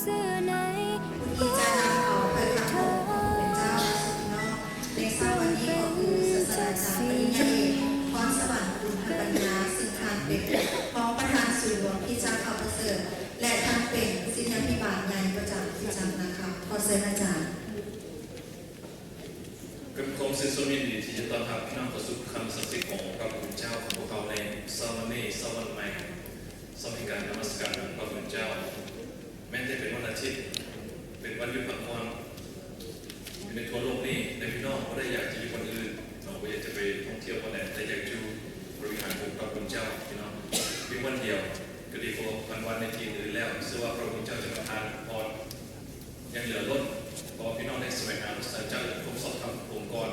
ຜູ້ທີ່ຈະນຳເອົາພະຄຳຂອງພະຜູ້ເປັນເຈົ້າມາສູ່ພີ່ນ້ອງໃນເຊົ້າວັນນີ້ກໍຄື ສາດສະດາຈານປະລິນຍາເອກ ພອນສະຫວັນ ບຸນພັນປັນຍາ ຊຶ່ງທ່ານເປັນຮອງປະທານສູນລວມຄຣິສຕະຈັກຂ່າວປະເສີດ ແລະ ທ່ານເປັນສິດທາພິບານໃຫຍ່ປະຈຳຄຣິສຕະຈັກນະຄະ. ຂໍເຊີນອາຈານ. ກັບຄວາມຊື່ນຊົມຍິນດີທີ່ຈະຕ້ອນຮັບພີ່ນ້ອງເຂົ້າສູ່ຄຳສັກສິດຂອງພະຜູ້ເປັນເຈົ້າຂອງພວກເຮົາໃນເຊົ້າວັນນີ້, ເຊົ້າວັນໃໝ່, ເຊົ້າແຫ່ງການນະມັດສະການຂອງພະຜູ້ເປັນເຈົ້າ. ແມ່ນແຕ່ເປັນວັນອາທິດ, ເປັນວັນຢຸດພັກຜ່ອນຢູ່ໃນທົ່ວໂລກນີ້, ແຕ່ພີ່ນ້ອງບໍ່ໄດ້ຢາກຈະຢູ່ບ່ອນອື່ນເນາະ, ບໍ່ຢາກຈະໄປທ່ອງທ່ຽວບ່ອນໃດ, ແຕ່ຢາກຢູ່ພະວິຫານຂອງພະຄຸນເຈົ້າ, ພີ່ນ້ອງ, ພຽງວັນດຽວກໍດີກວ່າພັນວັນໃນທີ່ອື່ນໆແລ້ວ. ເຊື່ອວ່າພະຄຸນເຈົ້າຈະປະທານພອນ ຍັງເຫຼືອລົ້ນ, ເພາະວ່າພີ່ນ້ອງໄດ້ສະແຫວງຫາພະສາຈານ ແລະ ຄວາມຊອບທຳຂອງອົງກອນ,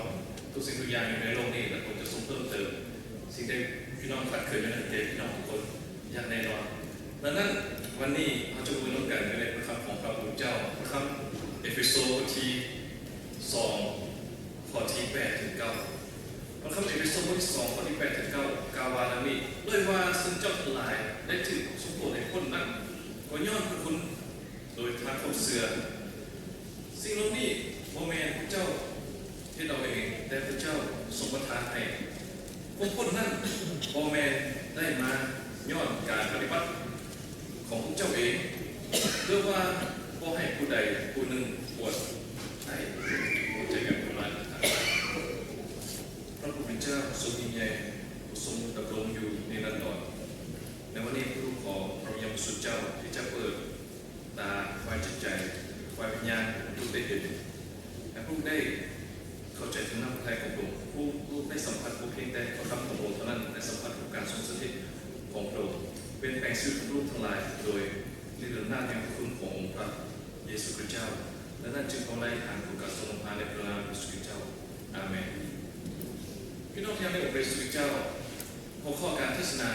ທຸກສິ່ງທຸກຢ່າງຢູ່ໃນໂລກນີ້ ແລະ ພະອົງຈະຊົງເພີ່ມເຕີມສິ່ງທີ່ພີ່ນ້ອງຂາດເຂີນຢູ່ໃນຫົວໃຈພີ່ນ້ອງທຸກຄົນຢ່າງແນ່ນອນ. ດັ່ງນັ້ນ, ວັນນີ້ເຮົາຈະມານຳກັນຢູ່ໃນພະຄຳຂອງພະຜູ້ເປັນເຈົ້າ, ພະຄຳເອເຟໂຊ ບົດທີສອງ ຂໍ້ທີແປດເຖິງເກົ້າ. ພະຄຳເອເຟໂຊ ບົດທີສອງ ຂໍ້ທີແປດເຖິງເກົ້າ ກ່າວວ່າດັ່ງນີ້, ດ້ວຍວ່າເຊິ່ງເຈົ້າທັງຫຼາຍໄດ້ຖືກຊົງໂປດໃຫ້ພົ້ນນັ້ນ ກໍຍ້ອນພະຄຸນ ໂດຍທາງຄວາມເຊື່ອ. ສິ່ງເຫຼົ່ານີ້ບໍ່ແມ່ນພວກເຈົ້າເຮັດເອົາເອງ, ແຕ່ພະເຈົ້າຊົງປະທານໃຫ້. ຄວາມພົ້ນນັ້ນບໍ່ແມ່ນໄດ້ມາຍ້ອນການປະຕິບັດຂອງພວກເຈົ້າເອງ, ຫຼືວ່າບໍ່ໃຫ້ຜູ້ໃດຜູ້ໜຶ່ງອວດໄດ້. ເຂົ້າໃຈກັນປະມານນັ້ນ. ພະຜູ້ເປັນເຈົ້າຊົງຍິ່ງໃຫຍ່, ຊົງດຳລົງຢູ່ນິລັນດອນ. ໃນວັນນີ້ ລູກຂໍພະວິນຍານບໍລິສຸດເຈົ້າທີ່ຈະເປີດ ຕາຝ່າຍຈິດໃຈ, ຝ່າຍວິນຍານ ໃຫ້ລູກໄດ້ເຫັນ, ໃຫ້ລູກໄດ້ເຂົ້າໃຈເຖິງນ້ຳພະໄທຂອງພະອົງ. ລູກໄດ້ສຳຜັດບໍ່ພຽງແຕ່ພະຄຳຂອງພະອົງເທົ່ານັ້ນ, ແຕ່ສຳຜັດຂອງການຊົງສະຖິດຂອງພະອົງ, ປ່ຽນແປງຊີວິດຂອງລູກທັງຫຼາຍໂດຍລິດອຳນາດແຫ່ງພະຄຸນຂອງອົງພະເຢຊູຄຣິສເຈົ້າ. ດັ່ງນັ້ນຈຶ່ງຂໍອະທິຖານຂໍການຊົງນຳພາໃນພະນາມເຢຊູຄຣິສເຈົ້າ. ອາເມນ. ພີ່ນ້ອງທີ່ຮັກໃນອົງພະເຢຊູຄຣິສເຈົ້າ, ຫົວຂໍ້ການເທດສະໜາ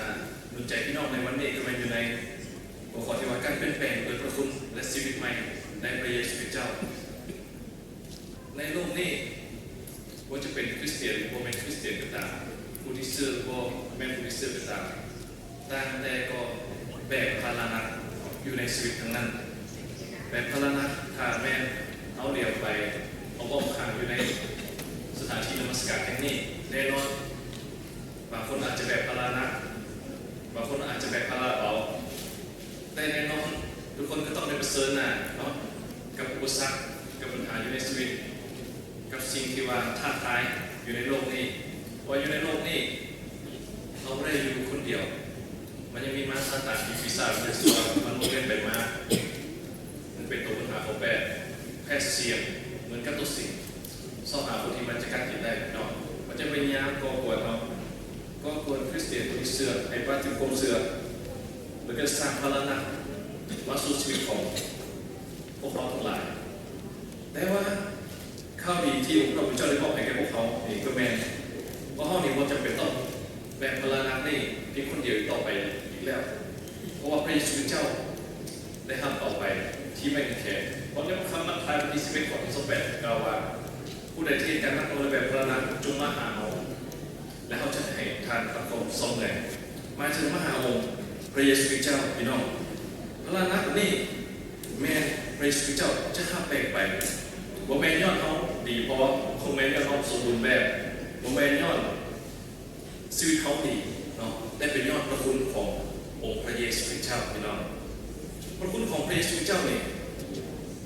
ໜູນໃຈພີ່ນ້ອງໃນວັນນີ້ ກໍແມ່ນຢູ່ໃນຫົວຂໍ້ທີ່ວ່າ ການປ່ຽນແປງໂດຍພະຄຸນ ແລະ ຊີວິດໃໝ່ໃນພະເຢຊູຄຣິສເຈົ້າ. ໃນໂລກນີ້ ບໍ່ວ່າຈະເປັນຄຣິສຕຽນ ຫຼື ບໍ່ແມ່ນຄຣິສຕຽນກໍຕາມ, ຜູ້ທີ່ເຊື່ອ ຫຼື ບໍ່ແມ່ນຜູ້ທີ່ເຊື່ອກໍຕາມ, ຕ່າງແຕ່ກໍແບກພາລະໜັກຢູ່ໃນຊີວິດທັງນັ້ນ. ແບກພາລະໜັກ ຖ້າແມ່ນເຮົາດຽວໄປ ເຮົາບໍ່ຂັງຢູ່ໃນສະຖານທີ່ນະມັດສະການແຫ່ງນີ້, ແນ່ນອນ ບາງຄົນອາດຈະແບກພາລະໜັກ, ບາງຄົນອາດຈະແບກພາລະເບົາ, ແຕ່ແນ່ນອນ ທຸກຄົນກໍຕ້ອງໄດ້ປະເຊີນໜ້າເນາະ ກັບອຸປະສັກ, ກັບບັນຫາຢູ່ໃນຊີວິດ, ກັບສິ່ງທີ່ວ່າທ້າທາຍຢູ່ໃນໂລກນີ້. ເພາະວ່າຢູ່ໃນໂລກນີ້ ເຮົາບໍ່ໄດ້ຢູ່ຄົນດຽວ. ມັນຍັງມີມາຊາຕານ, ມີປີສາດ, ມີຊົ່ວ, ມັນວນວຽນໄປມາ. ມັນເປັນຕົວບັນຫາຂອງແປດ, ແປດສຽງ, ເໝືອນກັບຕົວສິງ, ຊອກຫາຄົນທີ່ມັນຈະກັດກິນໄດ້ເນາະ. ມັນຈະພະຍາຍາມກໍ່ກວນເຮົາ, ກໍ່ກວນຄຣິສຕຽນຜູ້ທີ່ເຊື່ອໃຫ້ປາດຖິ້ມຄວາມເຊື່ອ, ແລ້ວກໍສ້າງພາລະໜັກມາສູ່ຊີວິດຂອງພວກເຮົາທັງຫຼາຍ. ແຕ່ວ່າ ຂ່າວດີທີ່ອົງພະຜູ້ເຈົ້າໄດ້ມອບໃຫ້ແກ່ພວກເຮົານີ້ກໍແມ່ນ ພວກເຮົານີ້ບໍ່ຈຳເປັນຕ້ອງແບກພາລະໜັກນີ້ພຽງຄົນດຽວອີກຕໍ່ໄປອີກແລ້ວ, ເພາະວ່າພະເຢຊູຄຣິສເຈົ້າໄດ້ຮັບເອົາໄປທີ່ໄມ້ກາງເຂນ. ເພາະໃນພະຄຳມັດທາຍ ບົດທີສິບເອັດ ຂໍ້ທີຊາວແປດ ກ່າວວ່າ, ຜູ້ໃດທີ່ເຮັດການໜັກໜ່ວງ ແລະ ແບກພາລະໜັກ, ຈົ່ງມາຫາເຮົາ, ແລະ ເຮົາຈະໃຫ້ທ່ານປະກອບຄວາມເມື່ອຍ. ໝາຍເຖິງມາຫາອົງພະເຢຊູຄຣິສເຈົ້າ, ພີ່ນ້ອງ. ພາລະໜັກນີ້ແມ່ນພະເຢຊູຄຣິສເຈົ້າຈະຮັບແບກໄປ, ບໍ່ແມ່ນຍ້ອນເຮົາດີພໍ, ບໍ່ແມ່ນຍ້ອນເຮົາສົມບູນແບບ, ບໍ່ແມ່ນຍ້ອນຊີວິດເຮົາດີເນາະ, ແຕ່ເປັນຍ້ອນພະຄຸນຂອງອົງພະເຢຊູຄຣິສເຈົ້າ, ພີ່ນ້ອງ. ພະຄຸນຂອງພະເຢຊູຄຣິສເຈົ້ານີ້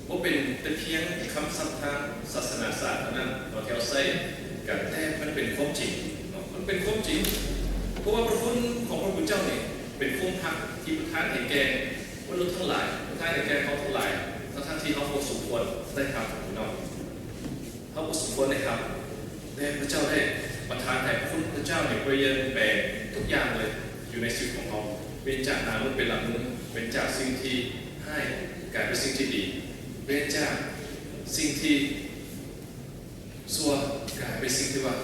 ບໍ່ເປັນແຕ່ພຽງຄຳສັບທາງສາສະໜາສາດເທົ່ານັ້ນເນາະ ທີ່ເຮົາໃຊ້ກັນ, ແຕ່ມັນເປັນຄວາມຈິງເນາະ, ມັນເປັນຄວາມຈິງ. ເພາະວ່າພະຄຸນຂອງພະພຸດທະເຈົ້ານີ້ເປັນຄວາມຮັກທີ່ປະທານໃຫ້ແກ່ມະນຸດທັງຫຼາຍ, ປະທານໃຫ້ແກ່ເຮົາທັງຫຼາຍ, ທັງໆທີ່ເຮົາບໍ່ສົມຄວນໄດ້ຮັບເນາະ, ເຮົາບໍ່ສົມຄວນໄດ້ຮັບ, ແຕ່ພະເຈົ້າໄດ້ປະທານໃຫ້. ພະຄຸນຂອງພະເຈົ້ານີ້ປ່ຽນແປງທຸກຢ່າງເລີຍຢູ່ໃນຊີວິດຂອງເຮົາ, ປ່ຽນຈາກໜ້າມືເປັນຫຼັງມື, ປ່ຽນຈາກສິ່ງທີ່ຮ້າຍກາຍເປັນສິ່ງທີ່ດີ, ປ່ຽນຈາກສິ່ງທີ່ ຊົ່ວກາຍເປັນສິ່ງທີ່ວ່າ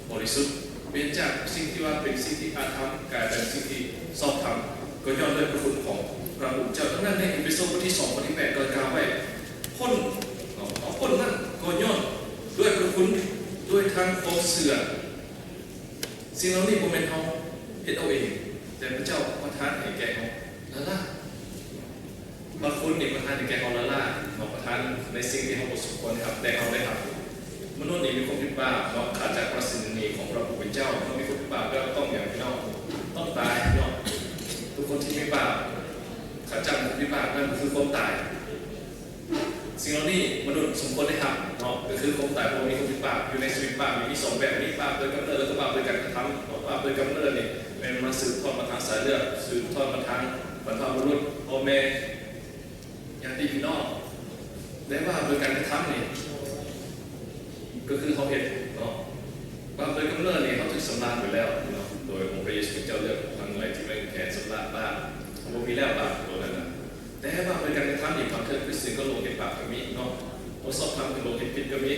ບໍລິສຸດ, ປ່ຽນຈາກສິ່ງທີ່ວ່າເປັນສິ່ງທີ່ອາທຳ ກາຍເປັນສິ່ງທີ່ຊອບທຳ, ກໍຍ້ອນດ້ວຍພະຄຸນຂອງພະຜູ້ເປັນເຈົ້າ. ດັ່ງນັ້ນ ໃນເອເຟໂຊບົດທີສອງ ຂໍ້ທີແປດ ກໍກ່າວໄວ້, ພົ້ນ, ເຮົາພົ້ນນັ້ນກໍຍ້ອນດ້ວຍພະຄຸນ, ດ້ວຍທາງຄວາມເຊື່ອ. ສິ່ງເຫຼົ່ານີ້ບໍ່ແມ່ນເຮົາເຮັດເອົາເອງ, ແຕ່ພະເຈົ້າປະທານໃຫ້ແກ່ເຮົາ. ລະລະ ບາງຄົ ຄຸນນີ້ປະທານໃຫ້ແກ່ເຮົາລ້າໆເນາະ ປະທານໃນສິ່ງທີ່ເຮົາບໍ່ສົມຄວນໄດ້ຮັບ ແຕ່ເຮົາໄດ້ຮັບ. ມະນຸດນີ້ມີຄວາມຜິດບາບເນາະ ຂາດຈາກພະລະສິນສະດານີຂອງພະຜູ້ເປັນເຈົ້າເນາະ ມີຄວາມຜິດບາບແລ້ວຕ້ອງຫຍັງພີ່ນ້ອງ? ຕ້ອງຕາຍເນາະ. ທຸກຄົນທີ່ມີບາບ ຄ່າຈ້າງຂອງວິບາກນັ້ນກໍຄືຄວາມຕາຍ. ສິ່ງເຫຼົ່ານີ້ມະນຸດສົມຄວນໄດ້ຮັບເນາະ ກໍຄືຄວາມຕາຍ ເພາະວ່າມີຄວາມຜິດບາບ. ຢູ່ໃນຊີວິດບາບນີ້ມີສອງແບບ ມີບາບໂດຍກຳເນີດ ແລ້ວກໍບາບໂດຍການກະທຳເນາະ. ບາບໂດຍກຳເນີດນີ້ແມ່ນມາສືບທອດມາທາງສາຍເລືອດ ສືບທອດມາທາງບັນພະບຸລຸດ ພໍ່ແມ່ ຍາດຕິພີ່ນ້ອງ. ແຕ່ບາບໂດຍການກະທຳນີ້ ກໍຄືເຮົາເຮັດເນາະ. ບາບໂດຍກຳເນີດນີ້ເຮົາຖືກຊຳລະໄປແລ້ວເນາະ ໂດຍອົງພະເຢຊູຄຣິສເຈົ້າເລືອດຂອງພະອົງໄຫຼທີ່ໄວ້ແຂນຊຳລະບາບ ບໍ່ມີແລ້ວບາບໂຕນັ້ນນະ. ແຕ່ບາບໂດຍການກະທຳນີ້ ບາງເທື່ອຄຣິສຕຽນກໍຫຼົງເຮັດບາບກໍມີເນາະ, ບໍ່ຊອບທຳກໍຫຼົງເຮັດຜິດກໍມີ.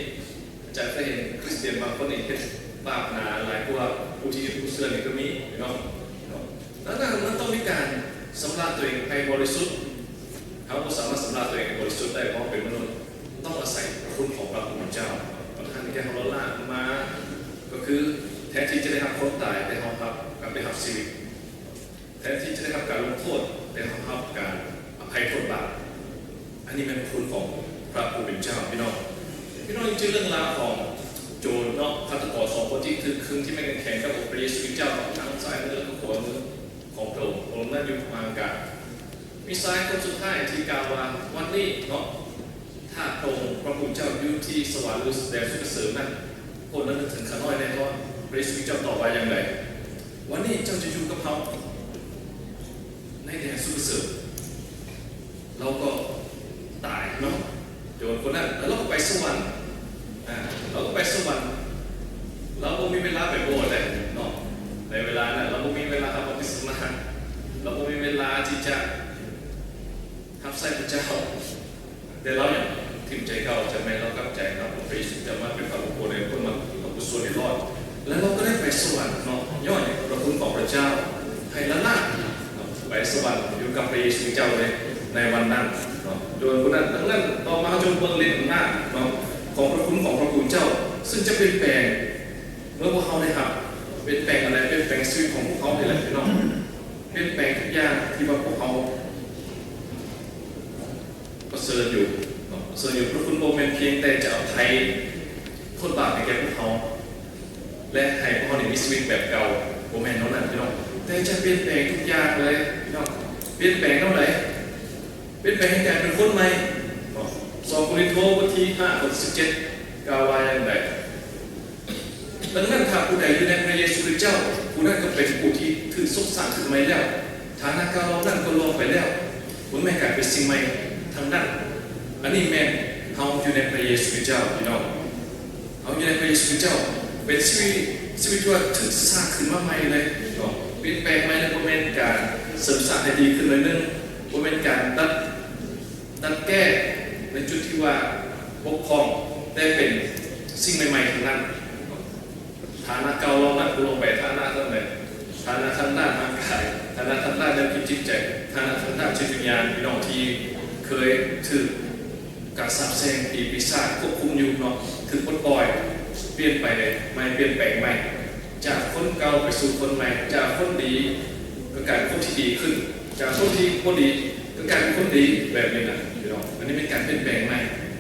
ອາຈານເຄີຍເຫັນຄຣິສຕຽນບາງຄົນນີ້ເຮັດບາບໜາຫຼາຍກວ່າຜູ້ທີ່ເຮັດ ຜູ້ເຊື່ອນີ້ກໍມີເນາະ. ດັ່ງນັ້ນ ມັນຕ້ອງມີການຊຳລະຕົວເອງໃຫ້ບໍລິສຸດ. ເຮົາບໍ່ສາມາດຊຳລະຕົວເອງໃຫ້ບໍລິສຸດໄດ້ ເພາະເຮົາເປັນມະນຸດ. ຕ້ອງອາໄສພະຄຸນຂອງພະຜູ້ເປັນເຈົ້າ ປະທານໃຫ້ແກ່ເຮົາລ້າໆມາ ກໍຄືແທນທີ່ຈະໄດ້ຮັບຄວາມຕາຍ ແຕ່ເຮົາຮັບ ກັບໄດ້ຮັບຊີວິດ. ແທນທີ່ຈະໄດ້ຮັບການລົງໂທດ ແຕ່ເຮົາຮັບການອະໄພໂທດບາບ. ອັນນີ້ແມ່ນພະຄຸນຂອງພະຜູ້ເປັນເຈົ້າ ພີ່ນ້ອງ. ພີ່ນ້ອງຍັງຈື່ເລື່ອງລາວຂອງໂຈນເນາະ ຄາດຕະກອນສອງຄົນທີ່ຖືກຄຶງທີ່ໄມ້ກາງແຂນກັບອົງພະເຢຊູຄຣິສເຈົ້າ ທັງຊ້າຍມື ແລະ ຂວາມືຂອງພະອົງ. ອົງນັ້ນຢູ່ກາງກາງ. ມີຊາຍຄົນສຸດທ້າຍທີ່ກ່າວວ່າ ວັນນີ້ເນາະ ຖ້າພະອົງພະຜູ້ເຈົ້າຢູ່ທີ່ສະຫວັນ ຫຼື ແດນສຸກກະເສີມນັ້ນ ຄົນນັ້ນຈະເຖິງຂ້ານ້ອຍແນ່ນອນ. ພະເຢຊູຄຣິສເຈົ້າຕອບວ່າຢ່າງໃດ? ວັນນີ້ເຈົ້າຈະຢູ່ກັບເຮົາໃນແດນສຸກກະເສີມ. ລາວກໍຕາຍເນາະ ໂຈນຄົນນັ້ນ ແລ້ວລາວກໍໄປສະຫວັນ. ອາ ລາວກໍໄປສະຫວັນ. ລາວບໍ່ມີເວລາໄປໂບດເດ້ເນາະ. ໃນເວລານັ້ນລາວບໍ່ມີເວລາຮັບບັບຕິສະມາ, ລາວບໍ່ມີເວລາທີ່ຈະຮັບໃຊ້ພະເຈົ້າ. ແຕ່ລາວຍັງຖິ້ມໃຈເກົ່າ, ຈະແມ່ນລາວກັບໃຈເນາະ, ພະເຢຊູຈະມາເປັນພະບຸກຄົນໃນຄົນມາເອົາກຸສົນໃຫ້ລອດ ແລະ ລາວກໍໄດ້ໄປສະຫວັນເນາະ. ຍ້ອນຫຍັງ? ພະຄຸນຂອງພະເຈົ້າໃຫ້ລາໆເນາະ ໄປສະຫວັນຢູ່ກັບພະເຢຊູເຈົ້າເລີຍໃນວັນນັ້ນເນາະ. ໂດຍຜູ້ນັ້ນ ດັ່ງນັ້ນ ຕໍ່ມາເຮົາຈົ່ງເບິ່ງລິດອຳນາດເນາະ ຂອງພະຄຸນຂອງພະຜູ້ເຈົ້າ ຊຶ່ງຈະປ່ຽນແປງ ເມື່ອພວກເຮົາໄດ້ຮັບ. ປ່ຽນແປງອັນໃດ? ປ່ຽນແປງຊີວິດຂອງພວກເຮົານີ້ແຫຼະ ພີ່ນ້ອງ. ປ່ຽນແປງທຸກຢ່າງທີ່ວ່າພວກເຮົາ ປະເຊີນຢູ່ເນາະ ປະເຊີນຢູ່. ພະຄຸນບໍ່ແມ່ນພຽງແຕ່ຈະອະໄພໂທດບາບໃຫ້ແກ່ພວກເຮົາ ແລະ ໃຫ້ພວກເຮົາໄດ້ມີຊີວິດແບບເກົ່າ, ບໍ່ແມ່ນເທົ່ານັ້ນ ພີ່ນ້ອງ, ແຕ່ຈະປ່ຽນແປງທຸກຢ່າງເລີຍ ພີ່ນ້ອງ. ປ່ຽນແປງແນວໃດ? ປ່ຽນແປງໃຫ້ກາຍເປັນຄົນໃໝ່ເນາະ. ສອງໂກລິນໂທ ບົດທີຫ້າ ຂໍ້ສິບເຈັດ ກ່າວວ່າຢ່າງໃດ? ດັ່ງນັ້ນ ຖ້າຜູ້ໃດຢູ່ໃນພະເຢຊູຄຣິສເຈົ້າ, ຜູ້ນັ້ນກໍເປັນຜູ້ທີ່ຖືກຊົງສ້າງຂຶ້ນໃໝ່ແລ້ວ. ຖານະເກົ່າເຫຼົ່ານັ້ນກໍລ່ວງໄປແລ້ວ, ເບິ່ງແມ່ນກາຍເປັນສິ່ງໃໝ່ທັງນັ້ນ. ອັນນີ້ແມ່ນເຮົາຢູ່ໃນພະເຢຊູຄຣິສເຈົ້າ ພີ່ນ້ອງ. ເຮົາຢູ່ໃນພະເຢຊູຄຣິສເຈົ້າ ເປັນຊີວິດ, ຊີວິດທີ່ວ່າຖືກສ້າງຂຶ້ນມາໃໝ່ເລີຍເນາະ. ປ່ຽນແປງໃໝ່ເລີຍ, ບໍ່ແມ່ນການເສີມສ້າງໃຫ້ດີຂຶ້ນໜ້ອຍໜຶ່ງ, ບໍ່ແມ່ນການຕັດ ຕັດແກ້ໃນຈຸດທີ່ວ່າບົກຜ່ອງ, ແຕ່ເປັນສິ່ງໃໝ່ໆທັງນັ້ນ. ຖານະເກົ່າເຫຼົ່ານັ້ນກໍລົງໄປ, ຖານະທາງໃດ? ຖານະທາງດ້ານຮ່າງກາຍ, ຖານະທາງດ້ານແນວຄິດຈິດໃຈ, ຖານະທາງດ້ານຈິດວິນຍານ. ພີ່ນ້ອງທີ່ເຄີຍຖືກການສາບແຊ່ງ ຜີປີສາດຄວບຄຸມຢູ່ເນາະ, ຖືກປົດປ່ອຍ, ປ່ຽນໄປໃໝ່, ປ່ຽນແປງໃໝ່. ຈາກຄົນເກົ່າໄປສູ່ຄົນໃໝ່, ຈາກຄົນດີກໍກາຍເປັນຄົນທີ່ດີຂຶ້ນ, ຈາກຄົນທີ່ບໍ່ດີກໍກາຍເປັນຄົນດີ, ແບບນີ້ນະພີ່ນ້ອງ. ອັນນີ້ເປັນການປ່ຽນແປງໃໝ່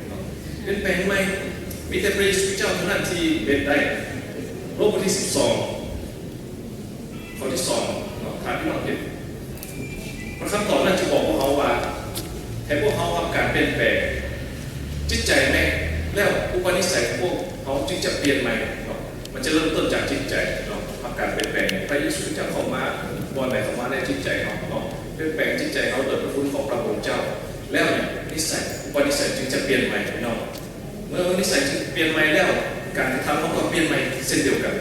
ເນາະ, ປ່ຽນແປງໃໝ່. ມີແຕ່ພະເຢຊູຄຣິສເຈົ້າເທົ່ານັ້ນທີ່ເຮັດໄດ້. ໂລມບົດທີສິບສອງ ຂໍ້ທີສອງເນາະ, ຖ້າພີ່ນ້ອງເຫັນ ພະຄຳຕອບນັ້ນຈະບອກພວກເຮົາວ່າ ໃຫ້ພວກເຮົາຮັບການປ່ຽນແປງຈິດໃຈໃໝ່, ແລ້ວອຸປະນິໄສຂອງພວກເຮົາຈຶ່ງຈະປ່ຽນໃໝ່ເນາະ. ມັນຈະເລີ່ມຕົ້ນຈາກຈິດໃຈເນາະ, ຮັບການປ່ຽນແປງ. ພະເຢຊູຄຣິສເຈົ້າເຂົ້າມາບ່ອນໃດ? ເຂົ້າມາໃນຈິດໃຈເຮົາເນາະ, ປ່ຽນແປງຈິດໃຈເຮົາໂດຍພະຄຸນຂອງພະອົງເຈົ້າ. ແລ້ວນີ້ ນິໄສ, ອຸປະນິໄສຈຶ່ງຈະປ່ຽນໃໝ່ເນາະ. ເມື່ອນິໄສຈະປ່ຽນໃໝ່ແລ້ວ, ການກະທຳເຮົາກໍປ່ຽນໃໝ່ເຊັ່ນດຽວກັນ.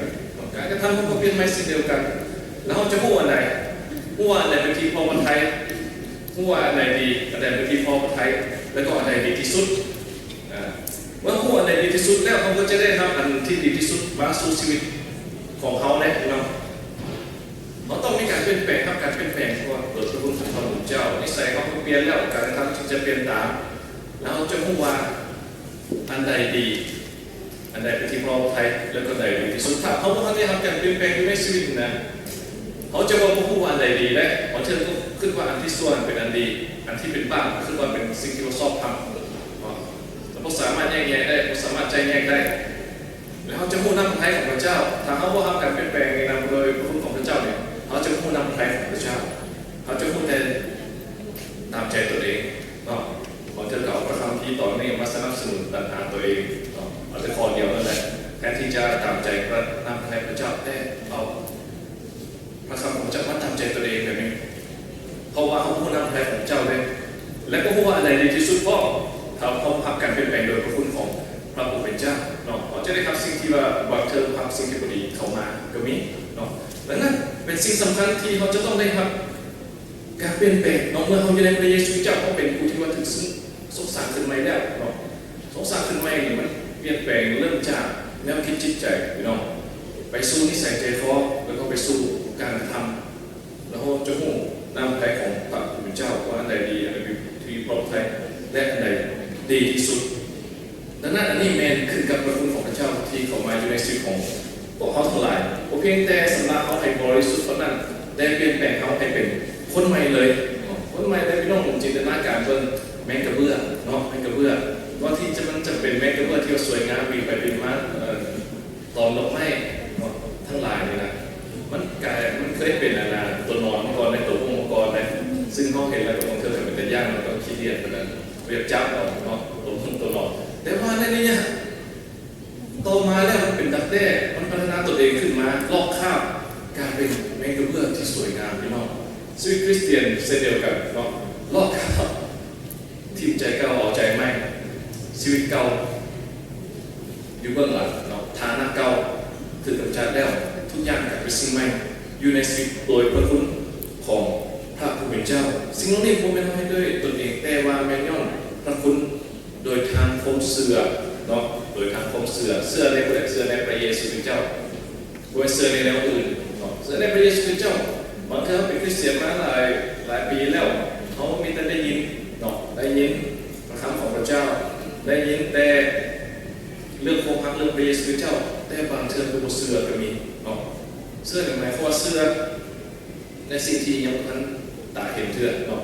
ການກະທຳເຮົາກໍປ່ຽນໃໝ່ເຊັ່ນດຽວກັນ. ແລ້ວເຮົາຈະຮູ້ອັນໃດ? ຮູ້ວ່າອັນໃດເປັນທີ່ພໍພະໄທ, ຮູ້ວ່າອັນໃດດີ, ອັນໃດເປັນທີ່ພໍພະໄທ, ແລ້ວກໍອັນໃດດີທີ່ສຸດ. ອາ ເມື່ອຮູ້ອັນໃດດີທີ່ສຸດແລ້ວ, ເຮົາກໍຈະໄດ້ຮັບອັນທີ່ດີທີ່ສຸດມາສູ່ຊີວິດຂອງເຮົາແດ່ພີ່ນ້ອງ. ເຮົາຕ້ອງມີການປ່ຽນແປງ, ຮັບການປ່ຽນແປງກ່ອນ, ເປີດປະຕູຂອງພະເຈົ້າ. ນິໄສເຮົາກໍປ່ຽນແລ້ວ, ການກະທຳຈຶ່ງຈະປ່ຽນຕາມ. ແລ້ວເຮົາຈະຮູ້ວ່າອັນໃດດີ, ອັນໃດເປັນທີ່ພໍພະໄທ ແລະ ກໍໃດດີທີ່ສຸດ. ຖ້າເຮົາບໍ່ທັນໄດ້ຮັບການປ່ຽນແປງຢູ່ໃນຊີວິດນະ, ເຮົາຈະບໍ່ຮູ້ວ່າອັນໃດດີໄດ້. ບາງເທື່ອກໍຄິດວ່າອັນທີ່ຊົ່ວເປັນອັນດີ, ອັນທີ່ເປັນບາບກໍຄິດວ່າເປັນສິ່ງທີ່ບໍ່ຊອບທຳເນາະ. ແລະບໍ່ສາມາດແຍກແຍະໄດ້, ບໍ່ສາມາດຈຳແນກໄດ້. ແລະເຮົາຈະຮູ້ນ້ຳພະໄທຂອງພະເຈົ້າ. ຖ້າເຮົາບໍ່ຮັບການປ່ຽນແປງໃນນາມໂດຍພະຄຸນຂອງພະເຈົ້ານີ້, ເຮົາຈະບໍ່ຮູ້ນ້ຳພະໄທຂອງພະເຈົ້າ. ເຮົາຈະຮູ້ແຕ່ຕາມໃຈຕົນເອງເນາະ. ບາງເທື່ອກໍເອົາພະຄຳພີຕອນນີ້ມາສະໜັບສະໜູນຕັນຫາຕົວເອງເນາະ. ເອົາແຕ່ຂໍ້ດຽວນັ້ນແຫຼະ, ແທນທີ່ຈະຕາມໃຈພະ ນ້ຳພະໄທຂອງພະເຈົ້າ, ແຕ່ເອົາ ພະຄຳຂອງພະເຈົ້າມາຕາມໃຈຕົນເອງແບບນີ້. ເພາະວ່າເຮົາບໍ່ຮູ້ນ້ຳພະໄທຂອງພະເຈົ້າເດ້ ແລະ ບໍ່ຮູ້ວ່າອັນໃດດີທີ່ສຸດພ້ອມ. ຖ້າເຮົາຮັບການປ່ຽນແປງໂດຍພະຄຸນຂອງພະຜູ້ເປັນເຈົ້າເນາະ, ເຮົາຈະໄດ້ຮັບສິ່ງທີ່ວ່າ ບາງເທື່ອຮັບສິ່ງທີ່ບໍ່ດີເຂົ້າມາກໍມີເນາະ. ດັ່ງນັ້ນເປັນສິ່ງສຳຄັນທີ່ເຮົາຈະຕ້ອງໄດ້ຮັບການປ່ຽນແປງເນາະ. ເມື່ອເຮົາຢູ່ໃນພະເຢຊູເຈົ້າ, ເຮົາເປັນຜູ້ທີ່ວ່າຖືກ ຊົງສ້າງຂຶ້ນໃໝ່ແລ້ວເນາະ. ຊົງສ້າງຂຶ້ນໃໝ່ນີ້ມັນປ່ຽນແປງເລີ່ມຈາກແນວຄິດຈິດໃຈພີ່ນ້ອງ, ໄປສູ່ນິໄສໃຈຄໍ, ແລ້ວກໍໄປສູ່ການກະທຳ. ແລ້ວເຮົາຈະຮູ້ນ້ຳພະໄທຂອງພະຜູ້ເປັນເຈົ້າ ວ່າອັນໃດດີ, ອັນໃດທີ່ພະອົງໄທ ແລະ ອັນໃດດີທີ່ສຸດ. ດັ່ງນັ້ນ ອັນນີ້ແມ່ນຂຶ້ນກັບພະຄຸນຂອງພະເຈົ້າທີ່ເຂົ້າມາຢູ່ໃນຊີວິດຂອງ ພວກເຮົາທັງຫຼາຍ ບໍ່ພຽງແຕ່ຊຳລະເຮົາໃຫ້ບໍລິສຸດເທົ່ານັ້ນ, ແຕ່ປ່ຽນແປງເຮົາໃຫ້ເປັນຄົນໃໝ່ເລີຍ. ຄົນໃໝ່ເລີຍ, ພີ່ນ້ອງຈິນຕະນາການເບິ່ງແມງກະເບື້ອເນາະ, ແມງກະເບື້ອ ກ່ອນທີ່ຈະ ມັນຈະເປັນແມງກະເບື້ອທີ່ວ່າສວຍງາມ ບິນໄປບິນມາ ເອີ ຕອມດອກໄມ້ເນາະ ທັງຫຼາຍນີ້ນະ. ມັນກາຍ ມັນເຄີຍເປັນ ອັນນະ ຕົວໜອນມາກ່ອນໃດ, ຕົວໂຮງມາກ່ອນໃດ, ຊຶ່ງເຮົາເຫັນແລ້ວກໍບາງເທື່ອກໍເປັນຕາຢ້ານ, ມັນກໍຂີ້ດຽດ ເພິ່ນນະ ຢາກຈັບເອົາເນາະ, ຕົວໂຮງຕົວໜອນ. ແຕ່ວ່າໃນໄລຍະ ຕໍ່ມາແລ້ວມັນເປັນດັກແດ້, ມັນພັດທະນາຕົນເອງຂຶ້ນມາ ລອກຄາບກາຍເປັນແມງກະເບື້ອທີ່ສວຍງາມ, ພີ່ນ້ອງ. ຊີວິດຄຣິສຕຽນເຊັ່ນດຽວກັນເນາະ, ລອກຄາບຖິ້ມໃຈເກົ່າ ເອົາໃຈໃໝ່, ຊີວິດເກົ່າຢູ່ເບື້ອງຫຼັງເນາະ, ຖານະເກົ່າຖືກກຳຈັດແລ້ວ, ທຸກຢ່າງກາຍເປັນສິ່ງໃໝ່ ຢູ່ໃນຊີວິດໂດຍພະຄຸນຂອງພະຜູ້ເປັນເຈົ້າ. ສິ່ງເຫຼົ່ານີ້ບໍ່ແມ່ນເຮັດດ້ວຍຕົນເອງ, ແຕ່ວ່າແມ່ນຍ້ອນພະຄຸນ ໂດຍທາງຄວາມເຊື່ອເນາະ, ໂດຍທາງຄວາມເຊື່ອ, ເຊື່ອໃນຜູ້ໃດ? ເຊື່ອໃນພະເຢຊູຄຣິສເຈົ້າ, ບໍ່ແມ່ນເຊື່ອໃນແນວອື່ນເນາະ, ເຊື່ອໃນພະເຢຊູຄຣິສເຈົ້າ. ບາງເທື່ອເຮົາເປັນຄຣິສຕຽນມາຫຼາຍ ຫຼາຍປີແລ້ວ, ເຮົາມີແຕ່ໄດ້ຍິນເນາະ, ໄດ້ຍິນພະຄຳຂອງພະເຈົ້າ, ໄດ້ຍິນແຕ່ເລື່ອງຄວາມຮັກ ເລື່ອງພະເຢຊູຄຣິສເຈົ້າ, ແຕ່ບາງເທື່ອກໍບໍ່ເຊື່ອກໍມີເນາະ. ເຊື່ອນີ້ໝາຍຄວາມວ່າເຊື່ອໃນສິ່ງທີ່ຍັງບໍ່ທັນຕາເຫັນເທື່ອເນາະ.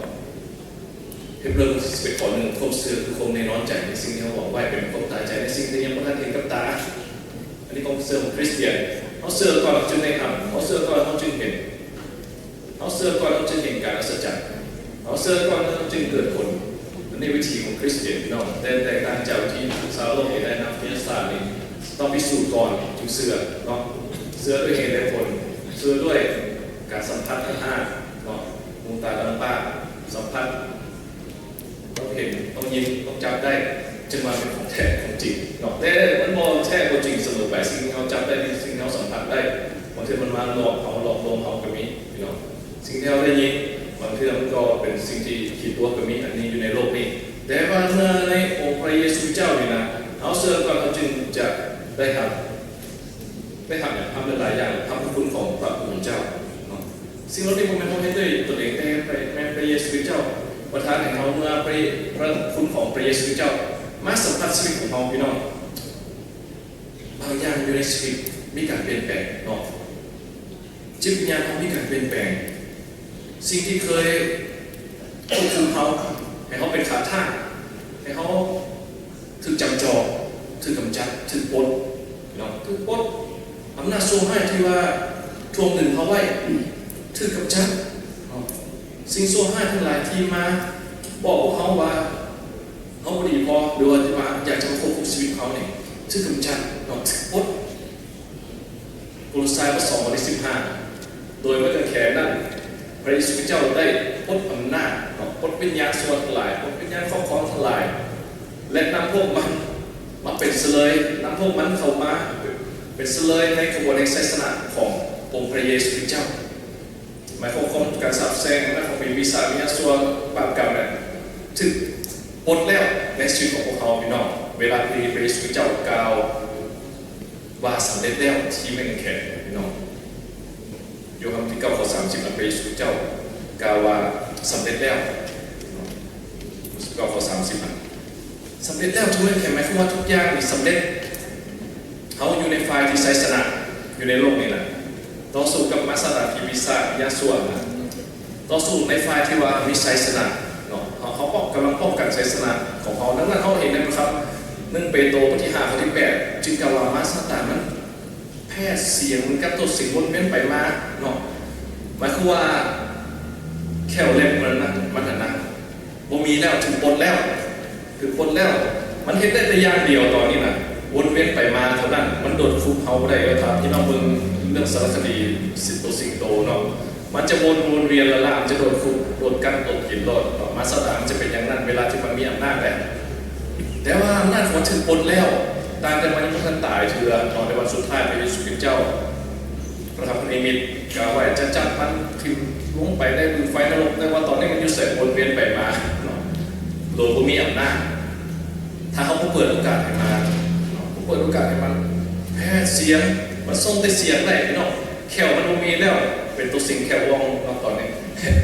ເຮັບເລີບສິບເອັດ ຂໍ້ໜຶ່ງ ຄວາມເຊື່ອຄືຄວາມແນ່ນອນໃຈໃນສິ່ງທີ່ເຮົາຫວັງໄວ້, ເປັນຄວາມຕາຍໃຈໃນສິ່ງທີ່ຍັງບໍ່ທັນເຫັນກັບຕາ. ອັນນີ້ຄວາມເຊື່ອຂອງຄຣິສຕຽນ. ເຮົາເຊື່ອກ່ອນເຮົາຈຶ່ງໄດ້ຮັບ, ເຮົາເຊື່ອກ່ອນເຮົາຈຶ່ງເຫັນ, ເຮົາເຊື່ອກ່ອນເຮົາຈຶ່ງເຫັນການອັດສະຈັນ, ເຮົາເຊື່ອກ່ອນເຮົາຈຶ່ງເກີດຜົນ. ອັນນີ້ວິຖີຂອງຄຣິສຕຽນ ພີ່ນ້ອງ, ແຕ່ແຕກຕ່າງຈາກວິຖີຂອງຊາວໂລກນີ້ໄດ້ນຳ, ວິທະຍາສາດນີ້ຕ້ອງພິສູດກ່ອນຈຶ່ງເຊື່ອເນາະ. ເຊື່ອດ້ວຍເຫດແລະຜົນ, ເຊື່ອດ້ວຍການສຳຜັດທາງຫ້າເນາະ, ຫູ ຕາ ດຳ ປາກ ສຳຜັດ ຕ້ອງເຫັນ, ຕ້ອງຍິນ, ຕ້ອງຈັບໄດ້ ຈຶ່ງວ່າເປັນຂອງແທ້ຂອງຈິງເນາະ. ແຕ່ມັນບໍ່ແທ້ບໍ່ຈິງສະເໝີໄປ. ສິ່ງທີ່ເຮົາຈັບໄດ້, ສິ່ງທີ່ເຮົາສຳຜັດໄດ້, ບາງເທື່ອມັນມາຫຼອກເຮົາ, ຫຼອກລວງເຮົາກໍມີ ພີ່ນ້ອງ. ສິ່ງທີ່ເຮົາໄດ້ຍິນ, ບາງເທື່ອມັນກໍເປັນສິ່ງທີ່ຄິດບວກກໍມີ. ອັນນີ້ຢູ່ໃນໂລກນີ້, ແຕ່ວ່າເມື່ອໃນອົງພະເຢຊູເຈົ້ານີ້ນະ, ເຮົາເຊື່ອກ່ອນເຮົາຈຶ່ງຈະໄດ້ຮັບ ໄດ້ຮັບຫຍັງ? ຮັບຫຼາຍໆຢ່າງ, ຮັບພະຄຸນຂອງພະຜູ້ເປັນເຈົ້າເນາະ. ສິ່ງເຫຼົ່ານີ້ບໍ່ແມ່ນເຮົາເຮັດດ້ວຍຕົນເອງ, ແຕ່ແມ່ນພະເຢຊູຄຣິສເຈົ້າປະທານໃຫ້ເຮົາ. ເມື່ອພະ ພະຄຸນຂອງພະເຢຊູຄຣິສເຈົ້າມາສຳຜັດຊີວິດຂອງເຮົາ, ພີ່ນ້ອງ, ບາງຢ່າງຢູ່ໃນຊີວິດມີການປ່ຽນແປງເນາະ. ຈິດວິນຍານເຮົາມີການປ່ຽນແປງ. ສິ່ງທີ່ເຄີຍຄວບຄຸມເຮົາ, ໃຫ້ເຮົາເປັນຂາດທາດ, ໃຫ້ເຮົາຖືກຈຳຈອງ, ຖືກກຳຈັດ, ຖືກປົດເນາະ, ຖືກປົດ. ອຳນາດຊົ່ວຮ້າຍທີ່ວ່າຖ່ວງດຶງເຮົາໄວ້ ຖືກກຳຈັດເນາະ. ສິ່ງຊົ່ວຮ້າຍທັງຫຼາຍທີ່ມາບອກພວກເຮົາວ່າເຮົາບໍ່ດີພໍ ຫຼືວ່າທີ່ວ່າຢາກຈະມາຄວບຄຸມຊີວິດເຮົານີ້ ຖືກກຳຈັດເນາະ, ຖືກປົດ. ໂກໂລຊາຍ ບົດສອງ ຂໍ້ທີສິບຫ້າ ໂດຍໄມ້ກາງແຂນນັ້ນ ພະເຢຊູຄຣິສເຈົ້າໄດ້ປົດອຳນາດເນາະ, ປົດວິນຍານຊົ່ວທັງຫຼາຍ, ປົດວິນຍານຄອບຄອງທັງຫຼາຍ ແລະ ນຳພວກມັນມາເປັນສະເລີຍ, ນຳພວກມັນເຂົ້າມາເປັນສະເລີຍໃນຂະບວນແຫ່ງໄຊຊະນະຂອງອົງພະເຢຊູຄຣິສເຈົ້າ. ໝາຍຄວາມຂອງການສາບແຊ່ງ, ໝາຍຄວາມຂອງປີສາດ, ວິນຍານຊົ່ວ, ບາບກຳນັ້ນ ຖືກປົດແລ້ວໃນຊີວິດຂອງພວກເຮົາ, ພີ່ນ້ອງ. ເວລາທີ່ພະເຢຊູຄຣິສເຈົ້າກ່າວວ່າ ສຳເລັດແລ້ວ ທີ່ໄມ້ກາງແຂນ, ພີ່ນ້ອງ. ໂຍຮັນ ບົດທີເກົ້າ ຂໍ້ສາມສິບ ນະ, ພະເຢຊູເຈົ້າກ່າວວ່າ ສຳເລັດແລ້ວ, ສິບເກົ້າ ຂໍ້ສາມສິບ ນະ, ສຳເລັດແລ້ວ. ທີ່ໄມ້ກາງແຂນໝາຍຄວາມວ່າທຸກຢ່າງນີ້ສຳເລັດ. ເຮົາຢູ່ໃນຝ່າຍທີ່ໄຊຊະນະຢູ່ໃນໂລກນີ້ນະ. ຕໍ່ສູ້ກັບມາຊາຕານທີ່ປີສາດທີ່ຍາຊົ່ວນະ ຕໍ່ສູ້ໃນຝ່າຍທີ່ວ່າມີໄຊຊະນະເນາະ. ເຮົາ ເຮົາປ້ອງ ກຳລັງປ້ອງກັນໄຊຊະນະຂອງເຮົາ. ດັ່ງນັ້ນເຮົາເຫັນໃນພະຄຳໜຶ່ງເປໂຕ ບົດທີຫ້າ ຂໍ້ທີແປດ ຈຶ່ງກ່າວວ່າມາຊາຕານມັນແພ້ສຽງກັບຕົວສິງວົນວຽນໄປມາເນາະ. ໝາຍຄວາມວ່າແຂ້ວເລັບມັນນະ ມັນຫັ້ນນະ ບໍ່ມີແລ້ວ ຖືກປົດແລ້ວ ຖືກປົດແລ້ວ. ມັນເຮັດໄດ້ແຕ່ຢ່າງດຽວຕອນນີ້ນະ ວົນວຽນໄປມາເທົ່ານັ້ນ. ມັນໂດດຄຸບເຮົາບໍ່ໄດ້. ຖ້າພີ່ນ້ອງເບິ່ງເລື່ອງສາລະຄະດີສິງໂຕ ສິງໂຕເນາະ ມັນຈະວົນ ວົນວຽນລະລາ ມັນຈະໂດດຄຸບ ໂດດກັດ ໂດດກິນໂລດເນາະ. ມາຊາຕານມັນຈະເປັນຢ່າງນັ້ນ ເວລາທີ່ມັນມີອຳນາດແຫຼະ. ແຕ່ວ່າອຳນາດຂອງມັນຖືກປົດແລ້ວ ຕັ້ງແຕ່ມັນຍັງບໍ່ທັນຕາຍເທື່ອເນາະ. ໃນວັນສຸດທ້າຍ ພະເຢຊູຄຣິດເຈົ້າ ພະທຳພະນິມິດກ່າວໄວ້ ຈະຈັບມັນຖິ້ມລົງໄປໃນບຶງໄຟນະລົກ. ແຕ່ວ່າຕອນນີ້ມັນຢູ່ໃສ? ວົນວຽນໄປມາເນາະ ໂດຍບໍ່ມີອຳນາດ. ຖ້າເຮົາບໍ່ເປີດໂອກາດໃຫ້ມາເນາະ ບໍ່ເປີດໂອກາດໃຫ້ມັນແພ້ສຽງ ມັນສົ່ງແຕ່ສຽງໄດ້ພີ່ນ້ອງ. ແຂ້ວມັນບໍ່ມີແລ້ວ ເປັນຕົວສິງແຂ້ວວອງເນາະ ຕອນນີ້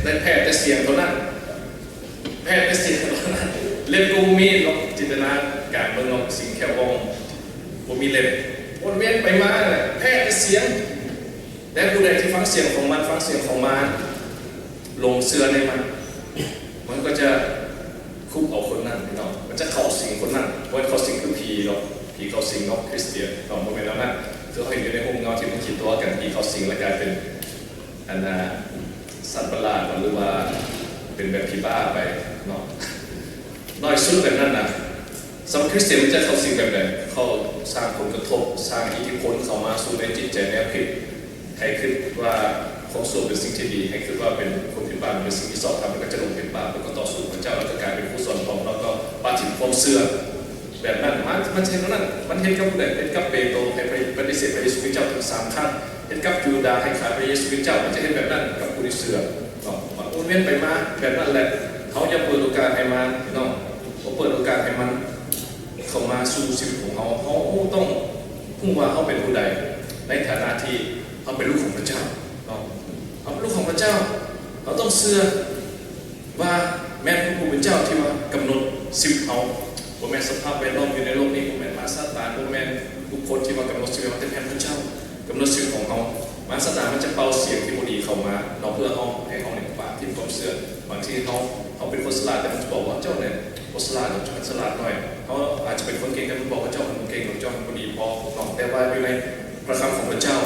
ໄດ້ແພ້ແຕ່ສຽງເທົ່ານັ້ນ ແພ້ແຕ່ສຽງເທົ່ານັ້ນ. ເລັບກໍບໍ່ມີເນາະ ຈິນຕະນາການເບິ່ງເນາະ ສິງແຂ້ວວອງ ບໍ່ມີເລັບ ວົນວຽນໄປມາແຫຼະ ແພ້ແຕ່ສຽງ. ແຕ່ຜູ້ໃດທີ່ຟັງສຽງຂອງມັນ ຟັງສຽງຂອງມານ ຫຼົງເຊື່ອໃນມັນ ມັນກໍຈະຄຸບເອົາຄົນນັ້ນພີ່ນ້ອງ ມັນຈະເຂົ້າສິງຄົນນັ້ນ. ບໍ່ແມ່ນເຂົ້າສິງຄືຜີເນາະ ຜີເຂົ້າສິງເນາະ ຄຣິສຕຽນເນາະ ບໍ່ແມ່ນແນວນັ້ນ. ຄືເຮົາເຫັນຢູ່ໃນໂຮມເງົາທີ່ມັນຄິດຕົວກັນ ຜີເຂົ້າສິງແລ້ວກາຍເປັນ ອັນນ່າ ສັດປະຫຼາດ ຫຼືວ່າເປັນແບບຜີບ້າໄປເນາະ ໜ້ອຍສຸດແບບນັ້ນນະ. ສຳລັບຄຣິສຕຽນມັນຈະເຂົ້າສິ່ງແບບໃດ? ເຂົ້າສ້າງຜົນກະທົບ ສ້າງອິດທິພົນເຂົ້າມາສູ່ໃນຈິດໃຈແນວຄິດ ໃຫ້ຄິດວ່າຄວາມຊົ່ວເປັນສິ່ງທີ່ດີ ໃຫ້ຄິດວ່າເປັນຄົນຜິດບາບເປັນສິ່ງທີ່ຊອບທຳ ແລ້ວກໍຈະຫຼົງຜິດບາບ ແລ້ວກໍຕໍ່ສູ້ພະເຈົ້າ ແລ້ວກໍກາຍເປັນຜູ້ສອນທອງ ແລ້ວກໍປະຖິ້ມຄວາມເຊື່ອ. ແບບນັ້ນ ມັນ ມັນເຮັດແນວນັ້ນ ມັນເຮັດກັບຜູ້ໃດ? ເຮັດກັບເປໂຕ ໃຫ້ປະ ປະຕິເສດພະເຢຊູຄຣິດເຈົ້າເຖິງສາມຄັ້ງ ເຮັດກັບຢູດາ ໃຫ້ຂາຍພະເຢຊູຄຣິດເຈົ້າ ມັນຈະເຮັດແບບນັ້ນກັບຜູ້ທີ່ເຊື່ອເນາະ. ມັນວົນວຽນໄປມາແບບນັ້ນແຫຼະ. ເຮົາຢ່າເປີດໂອກາດໃຫ້ມັນເນາະ ບໍ່ເປີດໂອກາດໃຫ້ມັນເຂົ້າມາສູ່ຊີວິດຂອງເຮົາ. ເຮົາຕ້ອງຮູ້ວ່າເຮົາເປັນຜູ້ໃດ ໃນຖານະທີ່ເຮົາເປັນລູກຂອງພະເຈົ້າເນາະ. ເຮົາເປັນລູກຂອງພະເຈົ້າ ເຮົາຕ້ອງເຊື່ອ ວ່າແມ່ນພະຜູ້ເປັນເຈົ້າທີ່ວ່າກຳນົດຊີວິດເຮົາ. ບໍ່ແມ່ນສະພາບແວດລ້ອມຢູ່ໃນໂລກນີ້ ບໍ່ແມ່ນມາຊາຕານ ບໍ່ແມ່ນບຸກຄົນທີ່ວ່າກຳນົດຊີວິດເຮົາ ແຕ່ແມ່ນພະເຈົ້າກຳນົດຊີວິດຂອງເຮົາ. ມາຊາຕານມັນຈະເປົ່າສຽງທີ່ບໍ່ດີເຂົ້າມາເນາະ ເພື່ອເຮົາ ໃຫ້ເຮົານີ້ປະຖິ້ມຄວາມເຊື່ອ. ບາງທີເຮົາ ເຮົາເປັນຄົນສະຫຼາດ ແຕ່ມັນຈະບອກວ່າ ເຈົ້ານີ້ບໍ່ສະຫຼາດດອກ ເຈົ້າຫັ້ນສະຫຼາດໜ້ອຍ. ເຮົາອາດຈະເປັນຄົນເກັ່ງ ແຕ່ມັນບອກວ່າ ເຈົ້າຫັ້ນບໍ່ເກັ່ງດອກ ເຈົ້າຫັ້ນບໍ່ດີພໍເນາະ. ແຕ່ວ່າຢູ່ໃນພະຄຳຂອງພະເຈົ້າ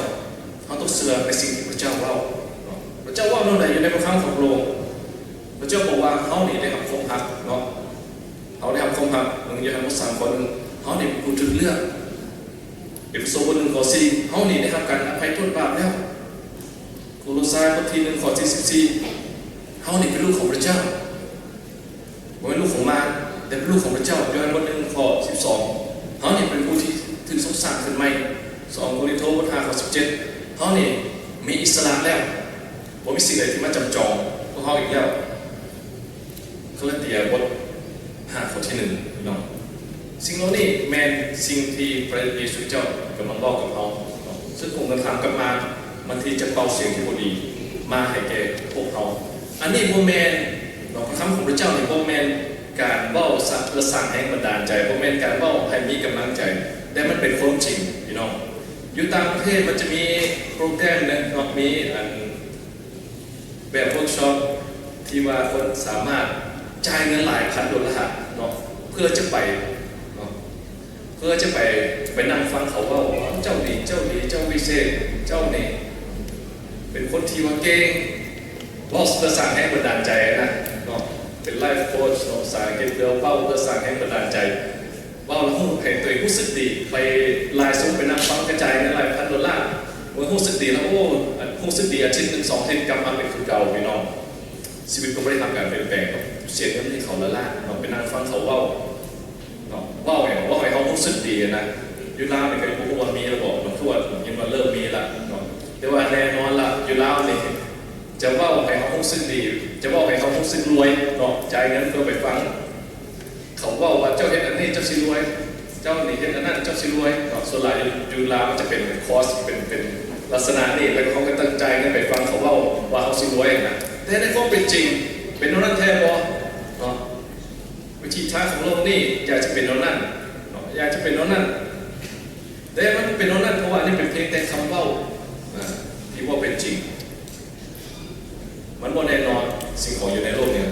ເຮົາຕ້ອງເຊື່ອໃນສິ່ງທີ່ພະເຈົ້າເວົ້າເນາະ. ພະເຈົ້າເວົ້າແນວໃດຢູ່ໃນພະຄຳຂອງພະອົງ? ພະເຈົ້າບອກວ່າ ເຮົານີ້ໄດ້ຮັບຄວາມຮັກເນາະ ເຮົາໄດ້ຮັບຄວາມຮັກ. ໜຶ່ງໂຢຮັນ ບົດສາມ ຂໍ້ໜຶ່ງ ເຮົານີ້ເປັນຜູ້ຖືກເລືອກ. ເອເຟໂຊ ບົດໜຶ່ງ ຂໍ້ສີ່ ເຮົານີ້ໄດ້ຮັບການອະໄພໂທດບາບແລ້ວ. ໂກໂລຊາຍ ບົດທີໜຶ່ງ ຂໍ້ສີ່ສິບສີ່ ເຮົານີ້ເປັນລູກຂອງພະເຈົ້າ. ບໍ່ແມ່ນລູກຂອງມານ ແຕ່ເປັນລູກຂອງພະເຈົ້າ. ໂຢຮັນ ບົດໜຶ່ງ ຂໍ້ສິບສອງ ເຮົານີ້ເປັນຜູ້ທີ່ຖືກຊົງສ້າງຂຶ້ນໃໝ່. ສອງໂກລິນໂທ ບົດຫ້າ ຂໍ້ສິບເຈັດ ເຮົານີ້ມີອິດສະຫຼະແລ້ວ ບໍ່ມີສິ່ງໃດທີ່ມາຈຳຈອງພວກເຮົາອີກແລ້ວ. ກາລາເຕຍ ບົດຫ້າ ຂໍ້ທີໜຶ່ງ ພີ່ນ້ອງ. ສິ່ງເຫຼົ່ານີ້ແມ່ນສິ່ງທີ່ພະເຢຊູເຈົ້າກຳລັງເວົ້າກັບເຮົາເນາະ. ຊຶ່ງຜົນກະທຳກັບມານ ມັນທີ່ຈະເປົ່າສຽງທີ່ບໍ່ດີມາໃຫ້ແກ່ພວກເຮົາ. ອັນນີ້ບໍ່ແມ່ນເນາະ ພະຄຳຂອງພະເຈົ້ານີ້ບໍ່ແມ່ນການເວົ້າສະ ເພື່ອສ້າງແຮງບັນດານໃຈ, ບໍ່ແມ່ນການເວົ້າໃຫ້ມີກຳລັງໃຈ, ແຕ່ມັນເປັນຄວາມຈິງ ພີ່ນ້ອງ. ຢູ່ຕ່າງປະເທດມັນຈະມີໂປຣແກຣມໜຶ່ງເນາະ, ມີອັນ ແບບເວີກຊັອບທີ່ວ່າຄົນສາມາດຈ່າຍເງິນຫຼາຍພັນໂດລາເນາະ ເພື່ອຈະໄປເນາະ ເພື່ອຈະໄປ ໄປນັ່ງຟັງເຂົາເວົ້າວ່າ ເຈົ້ານີ້ ເຈົ້າດີ ເຈົ້າວິເສດ ເຈົ້ານີ້ເປັນຄົນທີ່ວ່າເກັ່ງ ເວົ້າເພື່ອສ້າງແຮງບັນດານໃຈນະເນາະ ເປັນໄລຟ໌ໂຄດເນາະ ພາສາອັງກິດ ເພື່ອເວົ້າເພື່ອສ້າງແຮງບັນດານໃຈ. ເວົ້າແລ້ວຮູ້ ໃຫ້ຕົວເອງຮູ້ສຶກດີ ໄປຫຼາຍຊົງ ໄປນັ່ງຟັງ ກະຈ່າຍເງິນຫຼາຍພັນໂດລາ ເມື່ອຮູ້ສຶກດີແລ້ວ ໂອ້ ຮູ້ສຶກດີອາທິດໜຶ່ງສອງອາທິດ ກັບມາເປັນຄືເກົ່າ ພີ່ນ້ອງ. ຊີວິດກໍບໍ່ໄດ້ຮັບການປ່ຽນແປງດອກ ເສຍເງິນໃຫ້ເຂົາລ້າໆເນາະ ໄປນັ່ງຟັງເຂົາເວົ້າເນາະ ເວົ້າຫຍັງ ເວົ້າໃຫ້ເຮົາຮູ້ສຶກດີນະ. ຢູ່ລາວນີ້ກໍຍັງບໍ່ຮູ້ວ່າມີລະບໍ່ເນາະ ຄືວ່າຍິນວ່າເລີ່ມມີລະເນາະ ແຕ່ວ່າແນ່ນອນລະ ຢູ່ລາວນີ້ຈະເວົ້າໃຫ້ເຮົາຮູ້ສຶກດີ ຈະເວົ້າໃຫ້ເຮົາຮູ້ສຶກລວຍເນາະ ຈ່າຍເງິນເພື່ອໄປຟັງ ເຂົາເວົ້າວ່າ ເຈົ້າເຮັດອັນນີ້ເຈົ້າຊິລວຍ ເຈົ້ານີ້ເຮັດອັນນັ້ນເຈົ້າຊິລວຍເນາະ. ສ່ວນຫຼາຍຢູ່ລາວມັນຈະເປັນຄອສ ເປັນ ເປັນລັກສະນະນີ້ ແລ້ວເຮົາກໍຕັ້ງໃຈກັນໄປຟັງເຂົາເວົ້າວ່າເຮົາຊິລວຍຫັ້ນນະ. ແຕ່ໃນຄວາມເປັນຈິງເປັນແນວນັ້ນແທ້ບໍ່ເນາະ? ວິຖີທາງຂອງໂລກນີ້ຢາກຈະເປັນແນວນັ້ນເນາະ ຢາກຈະເປັນແນວນັ້ນ ແຕ່ມັນເປັນແນວນັ້ນ ເພາະວ່າອັນນີ້ເປັນພຽງແຕ່ຄຳເວົ້າ ອາ ທີ່ບໍ່ເປັນຈິງ. ມັນບໍ່ແນ່ນອນສິ່ງຂອງຢູ່ໃນໂລກນີ້.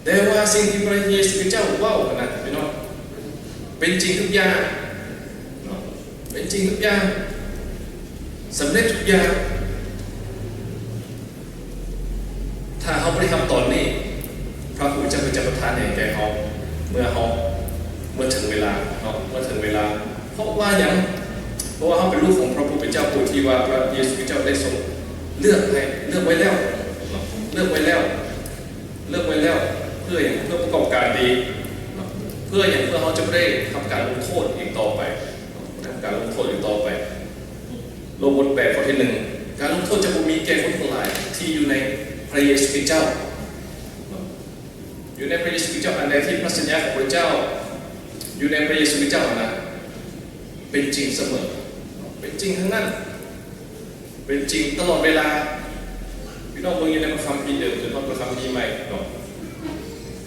ແຕ່ວ່າສິ່ງທີ່ພະເຢຊູຄຣິດເຈົ້າເວົ້າຫັ້ນນະ ພີ່ນ້ອງ, ເປັນຈິງທຸກຢ່າງເນາະ, ເປັນຈິງທຸກຢ່າງ, ສຳເລັດທຸກຢ່າງ. ຖ້າເຮົາບໍ່ໄດ້ຮັບຕອນນີ້, ພະຜູ້ເປັນເຈົ້າກໍຈະປະທານໃຫ້ແກ່ເຮົາ ເມື່ອເຮົາ ເມື່ອເຖິງເວລາເນາະ, ເມື່ອເຖິງເວລາ. ເພາະວ່າຫຍັງ? ເພາະວ່າເຮົາເປັນລູກຂອງພະຜູ້ເປັນເຈົ້າ ຜູ້ທີ່ວ່າພະເຢຊູຄຣິດເຈົ້າໄດ້ຊົງເລືອກໃຫ້ ເລືອກໄວ້ແລ້ວເນາະ, ເລືອກໄວ້ແລ້ວ ເລືອກໄວ້ແລ້ວ. ເພື່ອຫຍັງ? ເພື່ອປະກອບການດີເນາະ. ເພື່ອຫຍັງ? ເພື່ອເຮົາຈະບໍ່ໄດ້ຮັບການລົງໂທດອີກຕໍ່ໄປເນາະ, ບໍ່ໄດ້ຮັບການລົງໂທດອີກຕໍ່ໄປ. ໂລມບົດແປດ ຂໍ້ທີໜຶ່ງ ການລົງໂທດຈະບໍ່ມີແກ່ຄົນທັງຫຼາຍທີ່ຢູ່ໃນພະເຢຊູຄຣິດເຈົ້າ. ຢູ່ໃນພະເຢຊູຄຣິດເຈົ້າ, ອັນໃດທີ່ພະສັນຍາຂອງພະເຈົ້າຢູ່ໃນພະເຢຊູຄຣິດເຈົ້ານັ້ນນະ ເປັນຈິງສະເໝີ, ເປັນຈິງທັງນັ້ນ, ເປັນຈິງຕະຫຼອດເວລາ. ພີ່ນ້ອງເບິ່ງຢູ່ໃນພະຄຳພີເດີມ ຫຼື ພະຄຳພີໃໝ່ເນາະ,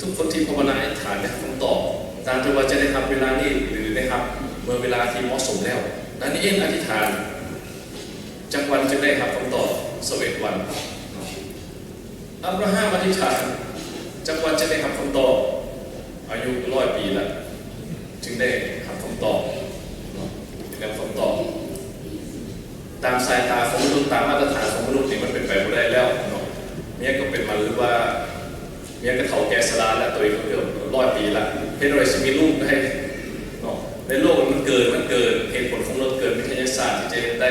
ທຸກຄົນທີ່ພາວະນາອະທິຖານໄດ້ຮັບຄຳຕອບ, ຕ່າງແຕ່ວ່າຈະໄດ້ຮັບເວລານີ້ ຫຼື ໄດ້ຮັບເມື່ອເວລາທີ່ເໝາະສົມແລ້ວ. ດານີເອນອະທິຖານ ຈັກວັນຈຶ່ງໄດ້ຮັບຄຳຕອບ? ຊາວເອັດວັນ. ອາບຣາຮາມອະທິຖານ ຈັກວັນຈຶ່ງໄດ້ຮັບຄຳຕອບ? ອາຍຸຮ້ອຍປີລະ ຈຶ່ງໄດ້ຮັບຄຳຕອບເນາະ, ໄດ້ຮັບຄຳຕອບ. ຕາມສາຍຕາຂອງມະນຸດ, ຕາມມາດຕະຖານຂອງມະນຸດນີ້ ມັນເປັນໄປບໍ່ໄດ້ແລ້ວເນາະ. ເມຍກໍເປັນມະເຮັງ ເມຍກໍເຖົ້າແກ່ຊະລາແລ້ວ, ໂຕເອງກໍເກືອບຮ້ອຍປີລະ, ເຮັດແນວໃດຊິມີລູກໄດ້ເນາະ? ໃນໂລກມັນເກີນ, ມັນເກີນເຫດຜົນຂອງມະນຸດ, ເກີນວິທະຍາສາດທີ່ຈະເຮັດໄດ້,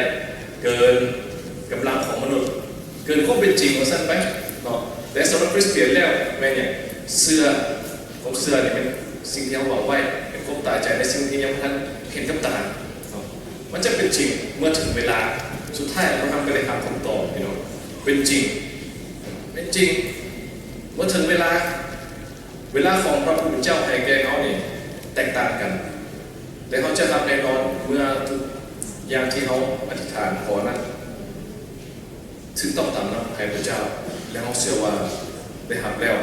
ເກີນກຳລັງຂອງມະນຸດ, ເກີນຄວາມເປັນຈິງວ່າຊັ້ນໄປເນາະ. ແຕ່ສຳລັບຄຣິສຕຽນແລ້ວແມ່ນຫຍັງ? ເຊື່ອ, ຄວາມເຊື່ອນີ້ແມ່ນສິ່ງທີ່ເຮົາຫວັງໄວ້, ເປັນຄວາມຕາຍໃຈໃນສິ່ງທີ່ຍັງບໍ່ທັນເຫັນກັບຕາເນາະ. ມັນຈະເປັນຈິງເມື່ອເຖິງເວລາ. ສຸດທ້າຍອາບຣາຮາມກໍໄດ້ຮັບຄຳຕອບ, ພີ່ນ້ອງ, ເປັນຈິງ, ເປັນຈິງເມື່ອເຖິງເວລາ. ເວລາຂອງພະຜູ້ເປັນເຈົ້າໃຫ້ແກ່ເຮົານີ້ແຕກຕ່າງກັນ, ແຕ່ເຮົາຈະຮັບແນ່ນອນເມື່ອທຸກຢ່າງທີ່ເຮົາອະທິຖານຂໍນັ້ນຖືກຕ້ອງຕາມນຳໃຫ້ພະເຈົ້າ, ແລະ ເຮົາເຊື່ອວ່າໄດ້ຮັບແລ້ວ.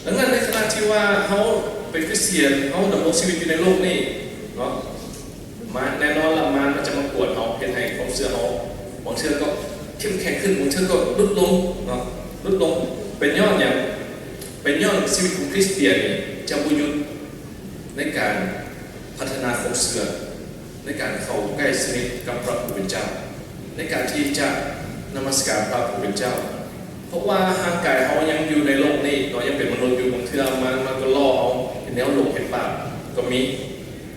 ດັ່ງນັ້ນ ໃນຂະນະທີ່ວ່າເຮົາເປັນຄຣິສຕຽນ, ເຮົາດຳລົງຊີວິດຢູ່ໃນໂລກນີ້ເນາະ, ມານ ແນ່ນອນລະ ມານມັນຈະມາກວນເຮົາ, ເຮັດໃຫ້ຄວາມເຊື່ອເຮົາບາງເທື່ອກໍເຂັ້ມແຂງຂຶ້ນ, ບາງເທື່ອກໍຫຼຸດລົງເນາະ, ຫຼຸດລົງ. ເປັນຍ້ອນຫຍັງ? ເປັນຍ້ອນຊີວິດຂອງຄຣິສຕຽນນີ້ຈະບໍ່ຢຸດໃນການພັດທະນາຄວາມເຊື່ອ, ໃນການເຂົ້າໃກ້ສະໜິດກັບພະຜູ້ເປັນເຈົ້າ, ໃນການທີ່ຈະນະມັດສະການພະຜູ້ເປັນເຈົ້າ. ເພາະວ່າຮ່າງກາຍເຮົາຍັງຢູ່ໃນໂລກນີ້ເນາະ, ຍັງເປັນມະນຸດຢູ່, ບາງເທື່ອມັນ, ມັນກໍຫຼໍ່ເຮົາເຮັດແນວຫຼົງເຮັດບາບກໍມີ.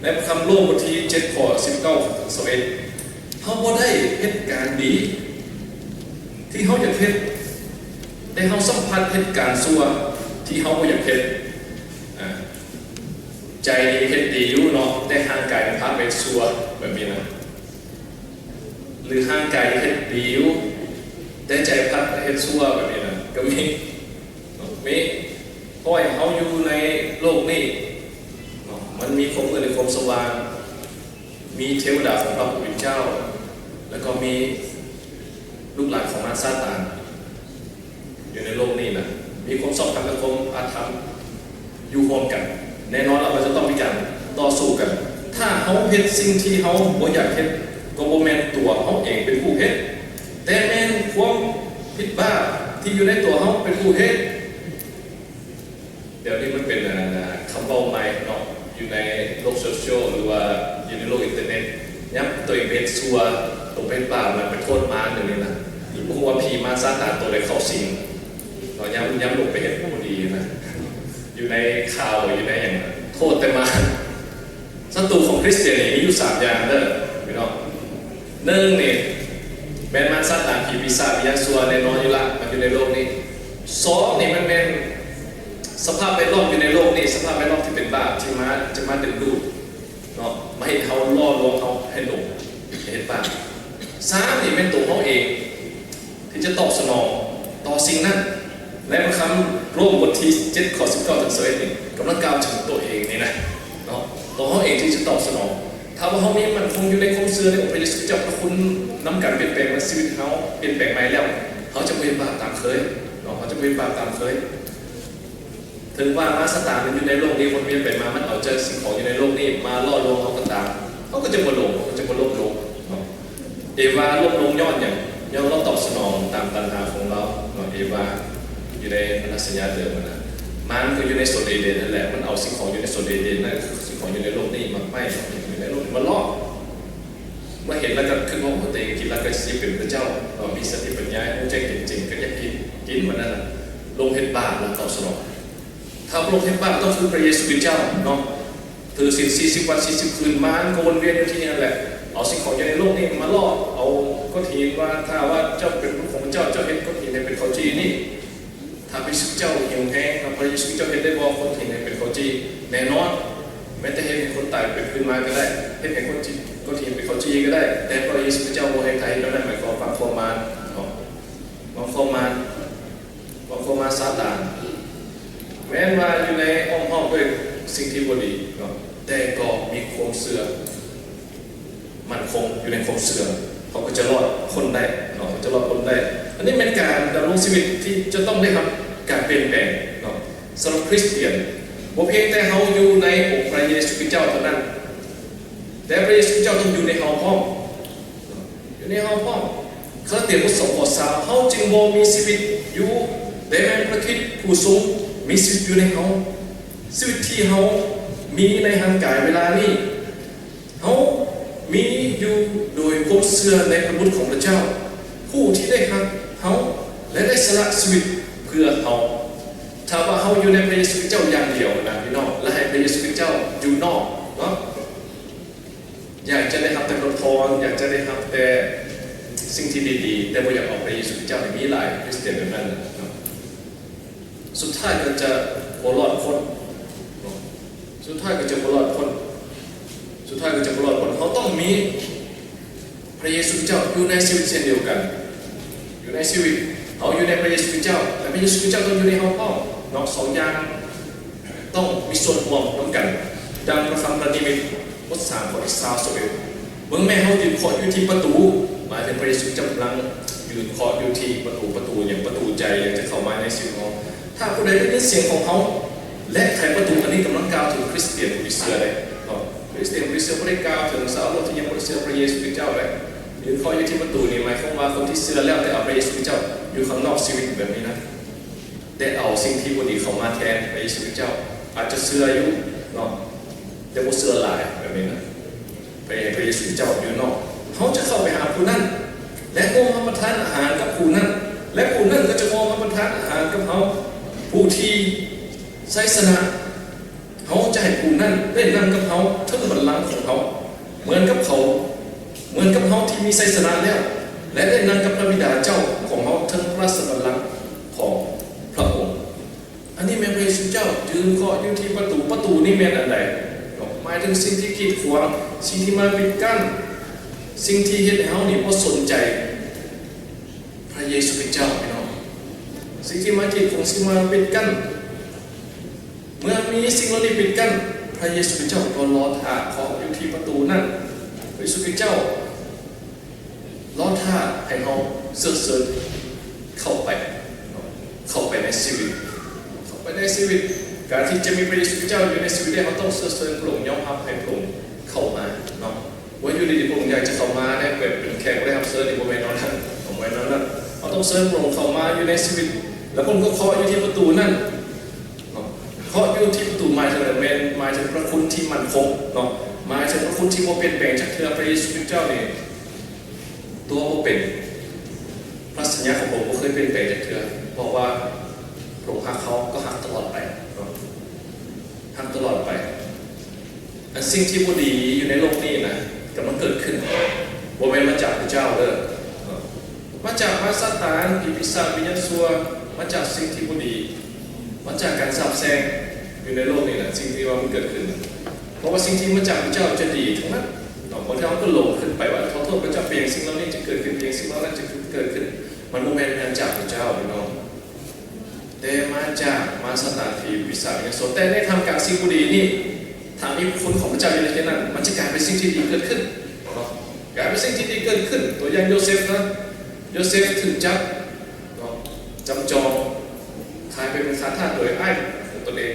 ໃນພະຄຳໂລມບົດທີເຈັດ ຂໍ້ສິບເກົ້າ ເຖິງ ຊາວເອັດ ເຮົາບໍ່ໄດ້ເຮັດການດີທີ່ເຮົາຢາກເຮັດ, ແຕ່ເຮົາສຳຜັດເຮັດການຊົ່ວທີ່ເຮົາບໍ່ຢາກເຮັດ. ອາ ໃຈນີ້ເຮັດດີຢູ່ເນາະ, ແຕ່ຮ່າງກາຍພາໄປຊົ່ວ ແບບນີ້ນະ. ຫຼືຮ່າງກາຍເຮັດດີຢູ່ ແຕ່ໃຈພັດເຮັດຊົ່ວ ແບບນີ້ນະ ກໍມີເນາະ, ມີ. ເພາະວ່າເຮົາຢູ່ໃນໂລກນີ້ເນາະ, ມັນມີຄວາມມືດ ແລະ ຄວາມສະຫວ່າງ, ມີເທວະດາຂອງພະຜູ້ເປັນເຈົ້າ ແລ້ວກໍມີລູກຫຼານຂອງມານຊາຕານ. ຢູ່ໃນໂລກນີ້ນະ ມີຄວາມຊອບທຳ ແລະ ຄວາມອາດທຳຢູ່ຮ່ວມກັນ. ແນ່ນອນລະ ມັນຈະຕ້ອງມີການຕໍ່ສູ້ກັນ. ຖ້າເຮົາເຮັດສິ່ງທີ່ເຮົາບໍ່ຢາກເຮັດ, ກໍບໍ່ແມ່ນຕົວເຮົາເອງເປັນຜູ້ເຮັດ, ແຕ່ແມ່ນຄວາມຜິດບາບທີ່ຢູ່ໃນຕົວເຮົາເປັນຜູ້ເຮັດ. ດຽວນີ້ມັນເປັນ ອາ ຄຳເວົ້າໃໝ່ເນາະ ຢູ່ໃນໂລກໂຊຊຽວ ຫຼືວ່າຢູ່ໃນໂລກອິນເຕີເນັດ. ຍາມຕົວເອງໄປເຮັດຊົ່ວ, ຕົວໄປເຮັດບາບນະ, ໄປໂທດມານດຽວນີ້ນະ, ບໍ່ຮູ້ວ່າຜີມານຊາຕານຕົວໃດເຂົ້າສິງເນາະ. ຍາມ ຍາມຫຼົງໄປເຮັດບໍ່ດີນະ, ຢູ່ໃນຂ່າວ ຫຼືຢູ່ໃນຫຍັງນະ, ໂທດແຕ່ມານ. ສັດຕູຂອງຄຣິສຕຽນນີ້ມີຢູ່ສາມຢ່າງເດີພີ່ນ້ອງ. ໜຶ່ງນີ້ແມ່ນມານຊາຕານ, ຜີປີສາດ, ວິນຍານຊົ່ວ, ແນ່ນອນຢູ່ລະ ມັນຢູ່ໃນໂລກນີ້. ສອງນີ້ມັນແມ່ນສະພາບແວດລ້ອມຢູ່ໃນໂລກນີ້, ສະພາບແວດລ້ອມທີ່ເປັນບາບ ທີ່ມາ ຈະມາດຶງດູດເນາະ, ມາເຮັດເຮົາ, ຫຼໍ່ລວງເຮົາໃຫ້ຫຼົງ, ໃຫ້ເຮັດບາບ. ສາມນີ້ແມ່ນໂຕເຮົາເອງ ທີ່ຈະຕອບສະໜອງຕໍ່ສິ່ງນັ້ນ. ໃນພະຄຳໂລມບົດທີເຈັດ ຂໍ້ສິບເກົ້າເຖິງຊາວເອັດນີ້ ກຳລັງກ່າວເຖິງໂຕເອງນີ້ນະເນາະ, ໂຕເຮົາເອງທີ່ຈະຕອບສະໜອງ. ຖ້າວ່າເຮົາມີໝັ້ນຄົງຢູ່ໃນຄວາມເຊື່ອໃນອົງພະເຢຊູຄຣິດເຈົ້າ, ພະຄຸນນຳການປ່ຽນແປງໃນຊີວິດເຮົາ, ປ່ຽນແປງໃໝ່ແລ້ວ, ເຮົາຈະບໍ່ເຮັດບາບຕາມເຄີຍເນາະ, ເຮົາຈະບໍ່ເຮັດບາບຕາມເຄີຍ. ເຖິງວ່າມານຊາຕານມັນຢູ່ໃນໂລກນີ້ ວນວຽນໄປມາ, ມັນເອົາເຈົ້າສິ່ງຂອງຢູ່ໃນໂລກນີ້ມາຫຼໍ່ລວງເຮົາກໍຕາມ, ເຮົາກໍຈະບໍ່ຫຼົງ, ເຮົາກໍຈະບໍ່ລົ້ມລົງເນາະ. ເອວາລົ້ມລົງຍ້ອນຫຍັງ? ເນ ແລ້ວເຮົາຕອບສະໜອງຕາມຕັນຫາຂອງເຮົາເນາະ. ເອວາຢູ່ໃນພັນທະສັນຍາເດີມຫັ້ນນະ, ມານກໍຢູ່ໃນສວນເອເດນຫັ້ນແຫຼະ, ມັນເອົາສິ່ງຂອງຢູ່ໃນສວນເອເດນນັ້ນ ຄືສິ່ງຂອງຢູ່ໃນໂລກນີ້ ໝາກໄມ້ຢູ່ໃນໂລກນີ້ ມາຫຼອກ. ເມື່ອເຫັນແລ້ວກໍຄິດວ່າ ໂອ້ ຕົວເອງກິນແລ້ວກໍຊິເປັນພະເຈົ້າເນາະ, ມີສະຕິປັນຍາ ຮູ້ແຈ້ງເຫັນຈິງ ກໍຢາກກິນ, ກິນ ມື້ນັ້ນນະ ລົງເຮັດບາບ ແລ້ວຕອບສະໜອງ. ຖ້າພະອົງເຮັດບາບ ຕ້ອງຖືພະເຢຊູຄຣິດເຈົ້າເນາະ, ຖືສິນສີ່ສິບວັນສີ່ສິບຄືນ, ມານກໍວົນວຽນຢູ່ທີ່ນັ້ນແຫຼະ, ເອົາສິ່ງຂອງຢູ່ໃນໂລກນີ້ມາຫຼອກ, ເອົາກ້ອນຫີນວ່າ ຖ້າວ່າເຈົ້າເປັນລູກຂອງພະເຈົ້າ, ເຈົ້າເຮັດກ້ອນຫີນໃຫ້ເປັນເຂົ້າຈີ່ນີ້. ຖ້າພະເຢຊູຄຣິດເຈົ້າຫິວແຮງ, ຖ້າພະເຢຊູຄຣິດເຈົ້າເຮັດໄດ້ບໍ່, ກ້ອນຫີນໃຫ້ເປັນເຂົ້າຈີ່, ແນ່ນອນ, ແມ້ແຕ່ເຮັດໃຫ້ຄົນຕາຍເປັນຄືນມາກໍໄດ້, ເຮັດໃຫ້ຄົນຈີ່, ກ້ອນຫີນເປັນເຂົ້າຈີ່ກໍໄດ້, ແຕ່ພະເຢຊູຄຣິດເຈົ້າບໍ່ໃຫ້ໃຜເຮັດແນວນັ້ນ, ໝາຍຄວາມວ່າຟັງຄວາມມານເນາະ, ຟັງຄວາມມານ. ເວົ້າຄວາມມາຊາຕານແມ່ນວ່າຢູ່ໃນອ້ອມຮອບດ້ວຍສິ່ງທີ່ບໍ່ດີເນາະ, ແຕ່ກໍມີຄວາມເຊື່ອໝັ້ນຄົງຢູ່ໃນຄວາມເຊື່ອ, ເຂົາກໍຈະລອດພົ້ນໄດ້ເນາະ, ຈະລອດພົ້ນໄດ້. ອັນນີ້ແມ່ນການດຳລົງຊີວິດທີ່ຈະຕ້ອງໄດ້ຮັບການປ່ຽນແປງເນາະ. ສຳລັບຄຣິສຕຽນ ບໍ່ພຽງແຕ່ເຮົາຢູ່ໃນອົງພະເຢຊູຄຣິດເຈົ້າເທົ່ານັ້ນ, ແຕ່ພະເຢຊູຄຣິດເຈົ້າຕ້ອງຢູ່ໃນເຮົາພ້ອມ. ຢູ່ໃນເຮົາພ້ອມ. ກາລາເຕຍບົດສອງຂໍ້ຊາວ, ເຮົາຈຶ່ງບໍ່ມີຊີວິດຢູ່, ແຕ່ແມ່ນພະຄຣິດຜູ້ຊົງມີຊີວິດຢູ່ໃນເຮົາ. ຊີວິດທີ່ເຮົາມີໃນຮ່າງກາຍເວລານີ້, ເຮົາມີຢູ່ໂດຍຄວາມເຊື່ອໃນພະບຸດຂອງພະເຈົ້າ, ຜູ້ທີ່ໄດ້ຮັກເຮົາ ແລະ ໄດ້ສະຫຼະຊີວິດເພື່ອເຮົາ. ຖ້າວ່າເຮົາຢູ່ໃນພະເຢຊູຄຣິດເຈົ້າຢ່າງດຽວນະ ພີ່ນ້ອງ, ແລະ ໃຫ້ພະເຢຊູຄຣິດເຈົ້າຢູ່ນອກເນາະ, ຢາກຈະໄດ້ຮັບແຕ່ພະພອນ, ຢາກຈະໄດ້ຮັບແຕ່ສິ່ງທີ່ດີໆ, ແຕ່ບໍ່ຢາກເອົາພະເຢຊູຄຣິດເຈົ້າໃຫ້ມີຫຼາຍ, ຄຣິສຕຽນແບບນັ້ນນະເນາະ, ສຸດທ້າຍກໍຈະບໍ່ລອດພົ້ນເນາະ, ສຸດທ້າຍກໍຈະບໍ່ລອດພົ້ນ, ສຸດທ້າຍກໍຈະບໍ່ລອດພົ້ນ. ເຮົາຕ້ອງມີ ພະເຢຊູຄຣິດເຈົ້າຢູ່ໃນຊີວິດເຊັ່ນດຽວກັນ, ຢູ່ໃນຊີວິດ. ເຮົາຢູ່ໃນພະເຢຊູຄຣິດເຈົ້າ ແລະ ພະເຢຊູຄຣິດເຈົ້າຕ້ອງຢູ່ໃນເຮົາພ້ອມເນາະ, ສອງຢ່າງຕ້ອງມີສ່ວນຮ່ວມນຳກັນ. ດັ່ງພະຄຳພະນິມິດບົດສາມ ຂໍ້ທີຊາວ ຊາວເອັດ, ເບິ່ງແມ່ ເຮົາຢືນເຄາະຢູ່ທີ່ປະຕູ, ໝາຍເຖິງພະເຢຊູຄຣິດເຈົ້າກຳລັງຢືນເຄາະຢູ່ທີ່ປະຕູ, ປະຕູຫຍັງ? ປະຕູໃຈ ຢາກຈະເຂົ້າມາໃນຊີວິດຂອງເຮົາ. ຖ້າຜູ້ໃດໄດ້ຍິນສຽງຂອງເຮົາ ແລະ ໄຂປະຕູ, ອັນນີ້ກຳລັງກ່າວເຖິງຄຣິສຕຽນຜູ້ທີ່ເຊື່ອເດ້ເນາະ. ຄຣິສຕຽນຜູ້ທີ່ເຊື່ອບໍ່ໄດ້ກ່າວເຖິງຊາວໂລກທີ່ຍັງບໍ່ໄດ້ເຊື່ອພະເຢຊູຄຣິດເຈົ້າເດ້. ຢືນເຄາະຢູ່ທີ່ປະຕູນີ້ ໝາຍຄວາມວ່າຄົນທີ່ເຊື່ອແລ້ວ ແຕ່ເອົາພະເຢຊູຄຣິດເຈົ້າຢູ່ຂ້າງນອກຊີວິດແບບນີ້ນະ, ແຕ່ເອົາສິ່ງທີ່ບໍ່ດີເຂົ້າມາແທນພະເຢຊູຄຣິດເຈົ້າ. ອາດຈະເຊື່ອຢູ່ເນາະ, ແຕ່ບໍ່ເຊື່ອຫຼາຍແບບນີ້ນະ. ໄປໃຫ້ພະເຢຊູຄຣິດເຈົ້າຢູ່ນອກ. ເຮົາຈະເຂົ້າໄປຫາຜູ້ນັ້ນ ແລະ ຮ່ວມຮັບປະທານອາຫານກັບຜູ້ນັ້ນ ແລະ ຜູ້ນັ້ນກໍຈະຮ່ວມຮັບປະທານອາຫານກັບເຮົາ. ຜູ້ທີ່ໄຊຊະນະ ເຮົາຈະໃຫ້ຜູ້ນັ້ນໄດ້ນັ່ງກັບເຮົາເທິງບັນລັງຂອງເຮົາ ເໝືອນກັບເຂົາ, ເໝືອນກັບເຮົາທີ່ມີໄຊຊະນະແລ້ວ ແລະ ໄດ້ນັ່ງກັບພະບິດາເຈົ້າຂອງເຮົາເທິງພະລາຊະບັນລັງຂອງພະອົງ. ອັນນີ້ແມ່ນພະເຢຊູເຈົ້າຢືນເຄາະຢູ່ທີ່ປະຕູ. ປະຕູນີ້ແມ່ນອັນໃດ? ໝາຍເຖິງສິ່ງທີ່ກີດຂວາງ, ສິ່ງທີ່ມາປິດກັ້ນ, ສິ່ງທີ່ເຮັດໃຫ້ເຮົານີ້ບໍ່ສົນໃຈພະເຢຊູຄຣິສເຈົ້າ, ພີ່ນ້ອງ. ສິ່ງທີ່ມາກີດຂວາງ, ສິ່ງມາປິດກັ້ນ. ເມື່ອມີສິ່ງເຫຼົ່ານີ້ປິດກັ້ນ, ພະເຢຊູຄຣິສເຈົ້າກໍລໍຖ້າເຄາະຢູ່ທີ່ປະຕູນັ້ນ. ພະເຢຊູຄຣິສເຈົ້າ ລໍຖ້າໃຫ້ເຮົາເຊື້ອເຊີນເຂົ້າໄປ, ເຂົ້າໄປໃນຊີວິດ, ເຂົ້າໄປໃນຊີວິດ. ການທີ່ຈະມີພະເຢຊູຄຣິສເຈົ້າຢູ່ໃນຊີວິດໄດ້, ເຮົາຕ້ອງເຊື້ອເຊີນພະອົງ, ຍອມຮັບໃຫ້ພະອົງເຂົ້າມາເນາະ. ບໍ່ຢູ່ດີໆພະອົງຢາກຈະເຂົ້າມາໄດ້ ແບບເປັນແຂກບໍ່ໄດ້ຮັບເຊີນ, ນີ້ບໍ່ແມ່ນແນວນັ້ນ, ບໍ່ແມ່ນແນວນັ້ນ. ເຮົາຕ້ອງເຊີນພະອົງເຂົ້າມາຢູ່ໃນຊີວິດ, ແລ້ວເພິ່ນກໍເຄາະຢູ່ທີ່ປະຕູນັ້ນ. ເນາະ, ເພາະຢູ່ທີ່ປະຕູໝາຍເຖິງແມ່ນ ໝາຍເຖິງພະຄຸນທີ່ໝັ້ນຄົງເນາະ, ໝາຍເຖິງພະຄຸນທີ່ບໍ່ປ່ຽນແປງຈັກເທື່ອ. ພະເຢຊູຄຣິສເຈົ້ານີ້ຕົວະບໍ່ເປັນ, ພະສັນຍາຂອງພະອົງບໍ່ເຄີຍປ່ຽນແປງຈັກເທື່ອ, ເພາະວ່າພະອົງຮັກເຮົາ, ກໍຮັກຕະຫຼອດໄປເນາະ, ຮັກຕະຫຼອດໄປ. ອັນສິ່ງທີ່ບໍ່ດີຢູ່ໃນໂລກນີ້ນະ ກຳລັງເກີດຂຶ້ນ, ບໍ່ແມ່ນມາຈາກພະເຈົ້າເດີ, ມາຈາກມານຊາຕານ, ຜີປີສາດ, ວິນຍານຊົ່ວ, ມາຈາກສິ່ງທີ່ບໍ່ດີ, ມາຈາກການສາບແຊ່ງຢູ່ໃນໂລກນີ້ນະ, ສິ່ງທີ່ວ່າມັນເກີດຂຶ້ນນະ. ເພາະວ່າສິ່ງທີ່ມາຈາກພະເຈົ້າຈະດີທັງນັ້ນເນາະ. ບາງເທື່ອເຮົາກໍຫຼົງເຄີຍໄປວ່າ ຂໍໂທດພະເຈົ້າ, ເປັນຫຍັງສິ່ງເຫຼົ່ານີ້ຈຶ່ງເກີດຂຶ້ນ, ເປັນຫຍັງສິ່ງເຫຼົ່ານັ້ນຈຶ່ງເກີດຂຶ້ນ? ມັນບໍ່ແມ່ນມາຈາກພະເຈົ້າ, ພີ່ນ້ອງ. ແຕ່ມາຈາກມານຊາຕານ, ຜີປີສາດ, ວິນຍານຊົ່ວ. ແຕ່ໃນທ່າມກາງສິ່ງບໍ່ດີນີ້, ຖ້າມີຄຸນຂອງພະເຈົ້າຢູ່ໃນທີ່ນັ້ນ, ມັນຈະກາຍເປັນສິ່ງທີ່ດີເກີດຂຶ້ນເນາະ, ກາຍເປັນສິ່ງທີ່ດີເກີດຂຶ້ນ. ຕົວຢ່າງໂຢເຊັບນະ, ໂຢເຊັບຖືກຈັບເນາະ, ຈຳຈອງ, ຂາຍໄປເປັນຂ້າທາດໂດຍອ້າຍຂອງຕົນເອງ.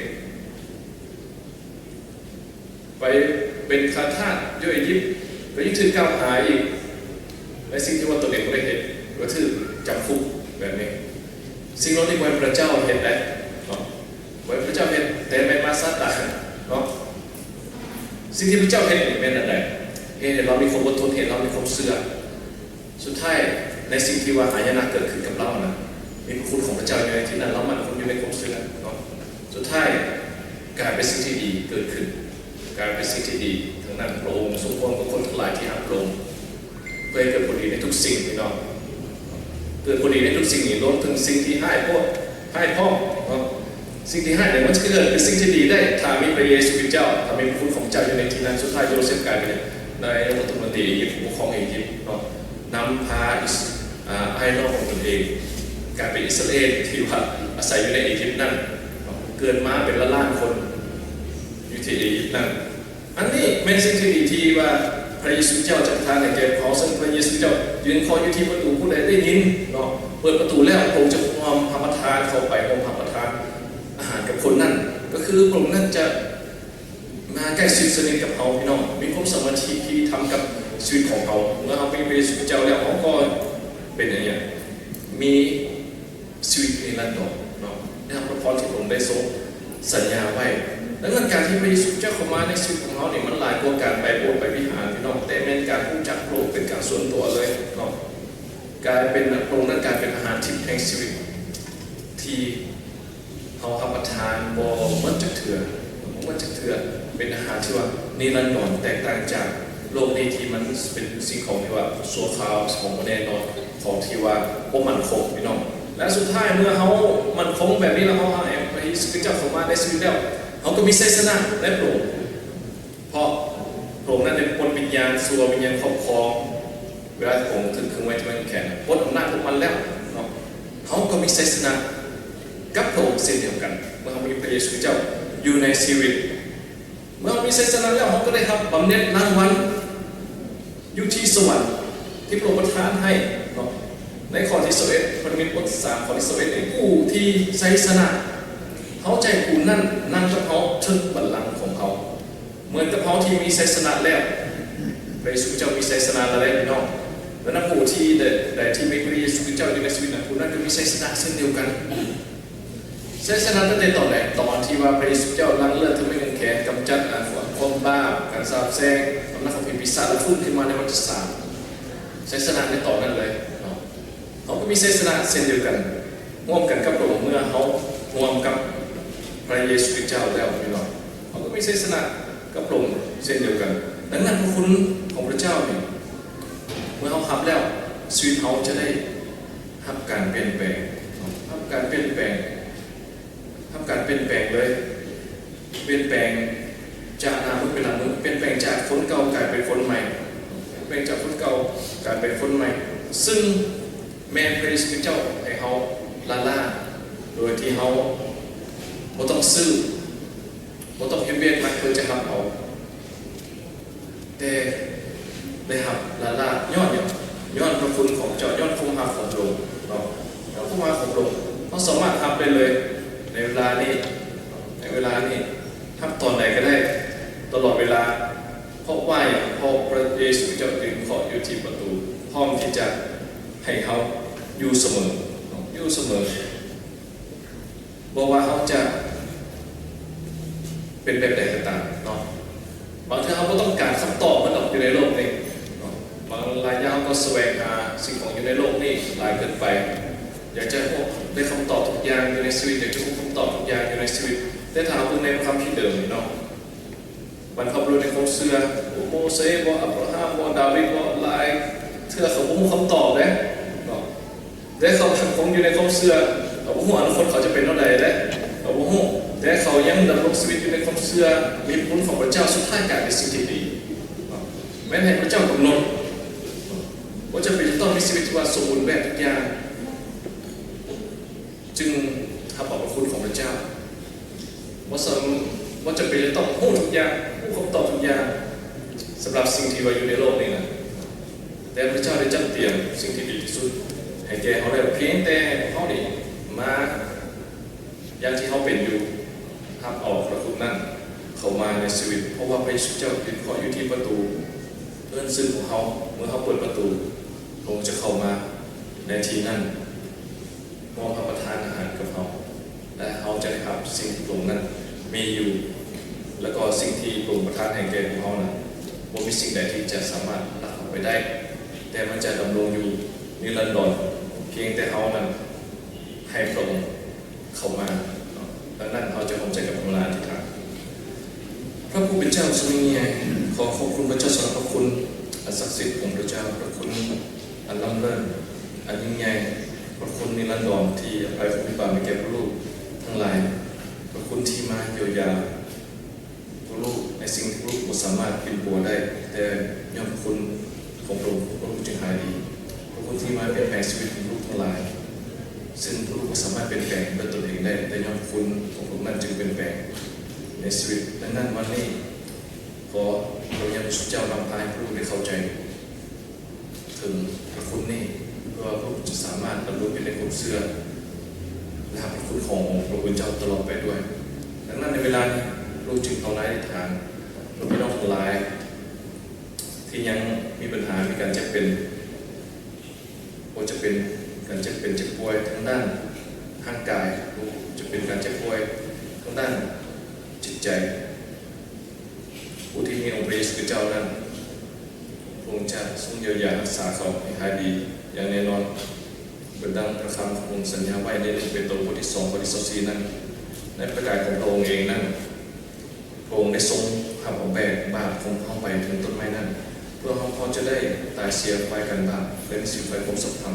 ໄປເປັນຂ້າທາດຢູ່ເອຢິບ, ກໍຍັງຖືກກ່າວຫາອີກໃນສິ່ງທີ່ວ່າຕົນເອງບໍ່ໄດ້ເຮັດ. ກໍຖືກຈຳຄຸກແບບນີ້. ສິ່ງເຫຼົ່ານີ້ບໍ່ແມ່ນພະເຈົ້າເຮັດໄດ໋ເນາະ, ບໍ່ແມ່ນພະເຈົ້າເຮັດ, ແຕ່ແມ່ນມາຊາຕານເນາະ. ສິ່ງທີ່ພະເຈົ້າເຮັດນີ້ແມ່ນອັນໃດ? ເຮັດໃຫ້ເຮົາມີຄວາມອົດທົນ, ເຮັດໃຫ້ເຮົາມີຄວາມເຊື່ອ. ສຸດທ້າຍ ໃນສິ່ງທີ່ວ່າຫາຍະນະເກີດຂຶ້ນກັບລາວນະ, ມີພະຄຸນຂອງພະເຈົ້າຢູ່ໃນທີ່ນັ້ນ, ລາວໝັ້ນຄົງຢູ່ໃນຄວາມເຊື່ອເນາະ. ສຸດທ້າຍ ກາຍເປັນສິ່ງທີ່ດີເກີດຂຶ້ນ, ກາຍເປັນສິ່ງທີ່ດີທັງນັ້ນ. ພະອົງຊົງຮ່ວມກັບຄົນທັງຫຼາຍທີ່ຮັກພະອົງ ເພື່ອໃຫ້ເກີດຜົນດີໃນທຸກສິ່ງ, ພີ່ນ້ອງ, ເກີດຜົນດີໃນທຸກສິ່ງນີ້ ລວມເຖິງສິ່ງທີ່ຮ້າຍໂພດ, ຮ້າຍພ້ອມເນາະ. ສິ່ງທີ່ຮ້າຍນີ້ມັນຈະເກີດເປັນສິ່ງທີ່ດີໄດ້ ຖ້າມີພະເຢຊູຄຣິດເຈົ້າ, ຖ້າມີພະຄຸນຂອງເຈົ້າຢູ່ໃນທີ່ນັ້ນ. ສຸດທ້າຍໂຢເຊັບກາຍເປັນນາຍົກລັດຖະມົນຕີອີຢິບ, ປົກຄອງອີຢິບເນາະ, ນຳພາອິດ ອາ ອ້າຍນ້ອງຂອງຕົນເອງ ກາຍເປັນອິດສະຣາເອນທີ່ວ່າອາໄສຢູ່ໃນອີຢິບນັ້ນເນາະ, ເກີດມາເປັນລ້ານໆຄົນຢູ່ທີ່ອີຢິບນັ້ນ. ອັນນີ້ແມ່ນສິ່ງທີ່ດີທີ່ວ່າພະເຢຊູເຈົ້າຈະປະທານໃຫ້ແກ່ພວກເຮົາ, ເຊິ່ງພະເຢຊູເຈົ້າຢືນເຄາະຢູ່ທີ່ປະຕູ, ຜູ້ໃດໄດ້ຍິນເນາະ, ເປີດປະຕູແລ້ວ ພະອົງຈະຮ່ວມຮັບປະທານເຂົ້າໄປ, ຮ່ວມຮັບປະທານອາຫານກັບຄົນນັ້ນ, ກໍຄືພະອົງນັ້ນຈະມາໃກ້ຊິດສະໜິດກັບເຮົາ, ພີ່ນ້ອງ, ມີຄວາມສາມັກຄີທີ່ທຳກັບຊີວິດຂອງເຮົາ. ເມື່ອເຮົາມີພະເຢຊູເຈົ້າແລ້ວ, ເຮົາກໍເປັນຫຍັງ? ມີ ຊີວິດນິລັນດອນເນາະ, ໄດ້ຮັບພະພອນທີ່ພະອົງໄດ້ຊົງສັນຍາໄວ້. ດັ່ງນັ້ນ ການທີ່ພະເຢຊູເຈົ້າເຂົ້າມາໃນຊີວິດຂອງເຮົານີ້ ມັນຫຼາຍກວ່າການໄປໂບດໄປວິຫານ, ພີ່ນ້ອງ, ແຕ່ແມ່ນການຮູ້ຈັກພະອົງເປັນການສ່ວນຕົວເລີຍເນາະ, ກາຍເປັນ ພະອົງນັ້ນກາຍເປັນອາຫານທິບແຫ່ງຊີວິດ ທີ່ເຮົາຮັບປະທານບໍ່ໝົດຈັກເທື່ອ, ບໍ່ໝົດຈັກເທື່ອ, ເປັນອາຫານທີ່ວ່ານິລັນດອນ, ແຕກຕ່າງຈາກໂລກນີ້ທີ່ມັນເປັນສິ່ງຂອງທີ່ວ່າຊົ່ວຄາວ, ຂອງບໍ່ແນ່ນອນ, ຂອງທີ່ວ່າບໍ່ໝັ້ນຄົງ, ພີ່ນ້ອງ. ແລະ ສຸດທ້າຍເມື່ອເຮົາໝັ້ນຄົງແບບນີ້ແລ້ວ, ເຮົາຫາພະເຢຊູຄຣິດເຈົ້າເຂົ້າມາໃນຊີວິດແລ້ວ, ເຮົາກໍມີໄຊຊະນະໃນພະອົງ, ເພາະພະອົງນັ້ນໄດ້ປົດວິນຍານຊົ່ວ, ວິນຍານຄອບຄອງ, ເວລາທີ່ພະອົງຖືກຄຶງໄວ້ທີ່ໄມ້ກາງແຂນ, ປົດອຳນາດພວກມັນແລ້ວເນາະ, ເຮົາກໍມີໄຊຊະນະກັບພະອົງເຊັ່ນດຽວກັນ. ເມື່ອເຮົາມີພະເຢຊູຄຣິດເຈົ້າຢູ່ໃນຊີວິດ, ເມື່ອເຮົາມີໄຊຊະນະແລ້ວ, ເຮົາກໍໄດ້ຮັບບຳເໜັດລາງວັນ ຢູ່ທີ່ສະຫວັນທີ່ພະອົງປະທານໃຫ້ເນາະ. ໃນຂໍ້ທີຊາວເອັດ, ພັນທະມິດບົດທີສາມ ຂໍ້ທີຊາວເອັດນີ້, ຜູ້ທີ່ໄຊຊະນະ ເຮົາຈະໃຫ້ຜູ້ນັ້ນນັ່ງກັບເຮົາເທິງບັນລັງຂອງເຮົາ ເໝືອນກັບເຮົາທີ່ມີໄຊຊະນະແລ້ວ. ພະເຢຊູເຈົ້າມີໄຊຊະນະແລ້ວເດ້ ພີ່ນ້ອງ. ແລະ ນຳຜູ້ທີ່ໃດ, ໃດທີ່ມີພະເຢຊູຄຣິດເຈົ້າຢູ່ໃນຊີວິດນັ້ນ, ຜູ້ນັ້ນກໍມີໄຊຊະນະເຊັ່ນດຽວກັນ. ໄຊຊະນະຕັ້ງແຕ່ຕອນໃດ? ຕອນທີ່ວ່າພະເຢຊູເຈົ້າລ້າງເລືອດທີ່ໄມ້ກາງແຂນ, ກຳຈັດ ອາ ຄວາມບາບ, ການສາບແຊ່ງ, ອຳນາດຂອງຜີປີສາດ ແລະ ຟື້ນຂຶ້ນມາໃນວັນທີສາມ. ໄຊຊະນະໃນຕອນນັ້ນເລີຍເນາະ. ເຮົາກໍມີໄຊຊະນະເຊັ່ນດຽວກັນ, ຮ່ວມກັນກັບພະອົງ, ເມື່ອເຮົາຮ່ວມກັບພະເຢຊູຄຣິດເຈົ້າແລ້ວ, ພີ່ນ້ອງ, ເຮົາກໍມີໄຊຊະນະກັບພະອົງເຊັ່ນດຽວກັນ. ດັ່ງນັ້ນ ພະຄຸນຂອງພະເຈົ້ານີ້, ເມື່ອເຮົາຮັບແລ້ວ, ຊີວິດເຮົາຈະໄດ້ ຮັບການປ່ຽນແປງ, ຮັບການປ່ຽນແປງ, ຮັບການປ່ຽນແປງເລີຍ, ປ່ຽນແປງຈາກໜ້າມືເປັນຫຼັງມື, ປ່ຽນແປງຈາກຄົນເກົ່າກາຍເປັນຄົນໃໝ່, ປ່ຽນແປງຈາກຄົນເກົ່າກາຍເປັນຄົນໃໝ່, ຊຶ່ງແມ່ນພະເຢຊູຄຣິດເຈົ້າໃຫ້ເຮົາລ້າໆ ໂດຍທີ່ເຮົາບໍ່ຕ້ອງຊື້, ບໍ່ຕ້ອງເຮັດວຽກໜັກເພື່ອຈະຮັບເອົາ. ແຕ່ໄດ້ຮັບລ້າໆ ຍ້ອນຫຍັງ? ຍ້ອນພະຄຸນຂອງເຈົ້າ, ຍ້ອນຄວາມຮັກຂອງພະອົງເນາະ, ຍ້ອນຄວາມຮັກຂອງພະອົງ, ເຮົາສາມາດຮັບໄດ້ເລີຍໃນເວລານີ້, ໃນເວລານີ້, ຮັບຕອນໃດກໍໄດ້, ຕະຫຼອດເວລາ, ເພາະວ່າຫຍັງ? ເພາະພະເຢຊູເຈົ້າຢືນເຄາະຢູ່ທີ່ປະຕູ, ພ້ອມທີ່ຈະໃຫ້ເຮົາຢູ່ສະເໝີເນາະ, ຢູ່ສະເໝີ. ບໍ່ວ່າເຮົາຈະເປັນແບບໃດກໍຕາມເນາະ, ບາງເທື່ອເຮົາບໍ່ຕ້ອງການຄຳຕອບມັນດອກ ຢູ່ໃນໂລກນີ້ເນາະ, ບາງຫຼາຍຢ່າງເຮົາກໍສະແຫວງຫາສິ່ງຂອງຢູ່ໃນໂລກນີ້ຫຼາຍເກີນໄປ, ຢາກຈະຮູ້ໄດ້ຄຳຕອບທຸກຢ່າງຢູ່ໃນຊີວິດ, ຢາກຈະຮູ້ຄຳຕອບທຸກຢ່າງຢູ່ໃນຊີວິດ. ແຕ່ຖ້າເຮົາເບິ່ງໃນພະຄຳພີເດີມນີ້ເນາະ, ບັນພະບຸລຸດໃນຄວາມເຊື່ອ, ໂມເສບໍ, ອາບຣາຮາມບໍ, ດາວິດບໍ, ຫຼາຍເທື່ອເຂົາບໍ່ຮູ້ຄຳຕອບເດ້ເນາະ. ແຕ່ເຂົາຍັງຄົງຢູ່ໃນຄວາມເຊື່ອ, ເຂົາບໍ່ຮູ້ອະນາຄົດເຂົາຈະເປັນແນວໃດເດ້, ເຂົາບໍ່ຮູ້, ແຕ່ເຂົາຍັງດຳລົງຊີວິດຢູ່ໃນຄວາມເຊື່ອ, ມີຄຸນຂອງພະເຈົ້າ, ສຸດທ້າຍກາຍເປັນສິ່ງທີ່ດີເນາະ. ແມ່ນໃຫ້ພະເຈົ້າກຳນົດ, ບໍ່ຈຳເປັນຈະຕ້ອງມີຊີວິດທີ່ວ່າສົມບູນແບບທຸກຢ່າງ ຈຶ່ງຮັບເອົາພະຄຸນຂອງພະເຈົ້າ. ບໍ່ສຳ, ບໍ່ຈຳເປັນຈະຕ້ອງຮູ້ທຸກຢ່າງ, ຮູ້ຄຳຕອບທຸກຢ່າງ ສຳລັບສິ່ງທີ່ວ່າຢູ່ໃນໂລກນີ້ນະ, ແຕ່ພະເຈົ້າໄດ້ຈັດຕຽມສິ່ງທີ່ດີທີ່ສຸດໃຫ້ແກ່ເຮົາແລ້ວ, ພຽງແຕ່ໃຫ້ພວກເຮົານີ້ມາຢ່າງທີ່ເຮົາເປັນຢູ່, ຮັບເອົາພະຄຸນນັ້ນເຂົ້າມາໃນຊີວິດ, ເພາະວ່າພະເຢຊູເຈົ້າຢືນເຄາະຢູ່ທີ່ປະຕູເຮືອນຊື່ຂອງເຮົາ. ເມື່ອເຮົາເປີດປະຕູ, ພະອົງຈະເຂົ້າມາ. ໃນທີ່ນັ້ນ ຮ່ວມຮັບປະທານອາຫານກັບເຮົາ ແລະ ເຮົາຈະໄດ້ຮັບສິ່ງທີ່ພະອົງນັ້ນມີຢູ່ ແລະ ກໍສິ່ງທີ່ພະອົງປະທານໃຫ້ແກ່ພວກເຮົານັ້ນ ບໍ່ມີສິ່ງໃດທີ່ຈະສາມາດລັກເອົາໄປໄດ້, ແຕ່ມັນຈະດຳລົງຢູ່ນິລັນດອນ ພຽງແຕ່ເຮົານັ້ນໃຫ້ພະອົງເຂົ້າມາເນາະ. ດັ່ງນັ້ນ ເຮົາຈະຮ່ວມໃຈກັນພາວະນາອະທິຖານ. ພະຜູ້ເປັນເຈົ້າຊົງຍິ່ງໃຫຍ່, ຂໍຂອບຄຸນພະເຈົ້າສຳລັບພະຄຸນອັນສັກສິດຂອງພະເຈົ້າ, ພະຄຸນອັນລ້ຳເລີດ, ອັນຍິ່ງໃຫຍ່, ພະຄຸນນິລັນດອນທີ່ອະໄພຄຸນບາບໃຫ້ແກ່ພວກລູກທັງຫຼາຍ, ພະຄຸນທີ່ມາຢຽວຢາ ພວກລູກໃນສິ່ງທີ່ພວກລູກບໍ່ສາມາດປິ່ນປົວໄດ້, ແຕ່ຍ້ອນພະຄຸນຂອງພະອົງ ພວກລູກຈຶ່ງຫາຍດີ. ພະຄຸນທີ່ມາປ່ຽນແປງຊີວິດຂອງລູກທັງຫຼາຍ, ເຊິ່ງພວກລູກບໍ່ສາມາດປ່ຽນແປງດ້ວຍຕົນເອງໄດ້, ແຕ່ຍ້ອນພະຄຸນຂອງພະອົງນັ້ນຈຶ່ງປ່ຽນແປງໃນຊີວິດ. ດັ່ງນັ້ນ ວັນນີ້ ຂໍພະວິນຍານບໍລິສຸດເຈົ້ານຳພາໃຫ້ພວກລູກໄດ້ເຂົ້າໃຈ ເຖິງພະຄຸນນີ້ ເພື່ອວ່າພວກເຮົາຈະສາມາດດຳລົງຢູ່ໃນຄວາມເຊື່ອ ແລະ ຮັບພະຄຸນຂອງອົງພະຜູ້ເປັນເຈົ້າຕະຫຼອດໄປດ້ວຍ. ດັ່ງນັ້ນ ໃນເວລານີ້ ພວກເຮົາຈຶ່ງພາວະນາອະທິຖານເພື່ອພີ່ນ້ອງທັງຫຼາຍທີ່ຍັງມີບັນຫາ ມີການເຈັບເປັນ, ບໍ່ວ່າຈະເປັນການເຈັບເປັນເຈັບປ່ວຍທາງດ້ານຮ່າງກາຍ, ບໍ່ວ່າຈະເປັນການເຈັບປ່ວຍທາງດ້ານຈິດໃຈ. ຜູ້ທີ່ມີອົງພະເຢຊູຄຣິດເຈົ້ານັ້ນ ພະອົງຈະຊົງຢຽວຢາຮັກສາເຂົາໃຫ້ຫາຍດີຢ່າງແນ່ນອນ, ເໝືອນດັ່ງພະຄຳຂອງພະອົງສັນຍາໄວ້ໃນໜຶ່ງເປໂຕ ບົດທີສອງ ຂໍ້ທີຊາວສີ່ນັ້ນ. ໃນພະກາຍຂອງພະອົງເອງນັ້ນ ພະອົງໄດ້ຊົງຮັບເອົາແບກບາບຂອງເຮົາໄປເຖິງຕົ້ນໄມ້ນັ້ນ, ເພື່ອເຮົາ ເຮົາຈະໄດ້ຕາຍເສຍຝ່າຍການບາບ ແລະ ມີຊີວິດຝ່າຍຄວາມຊົບທຳ.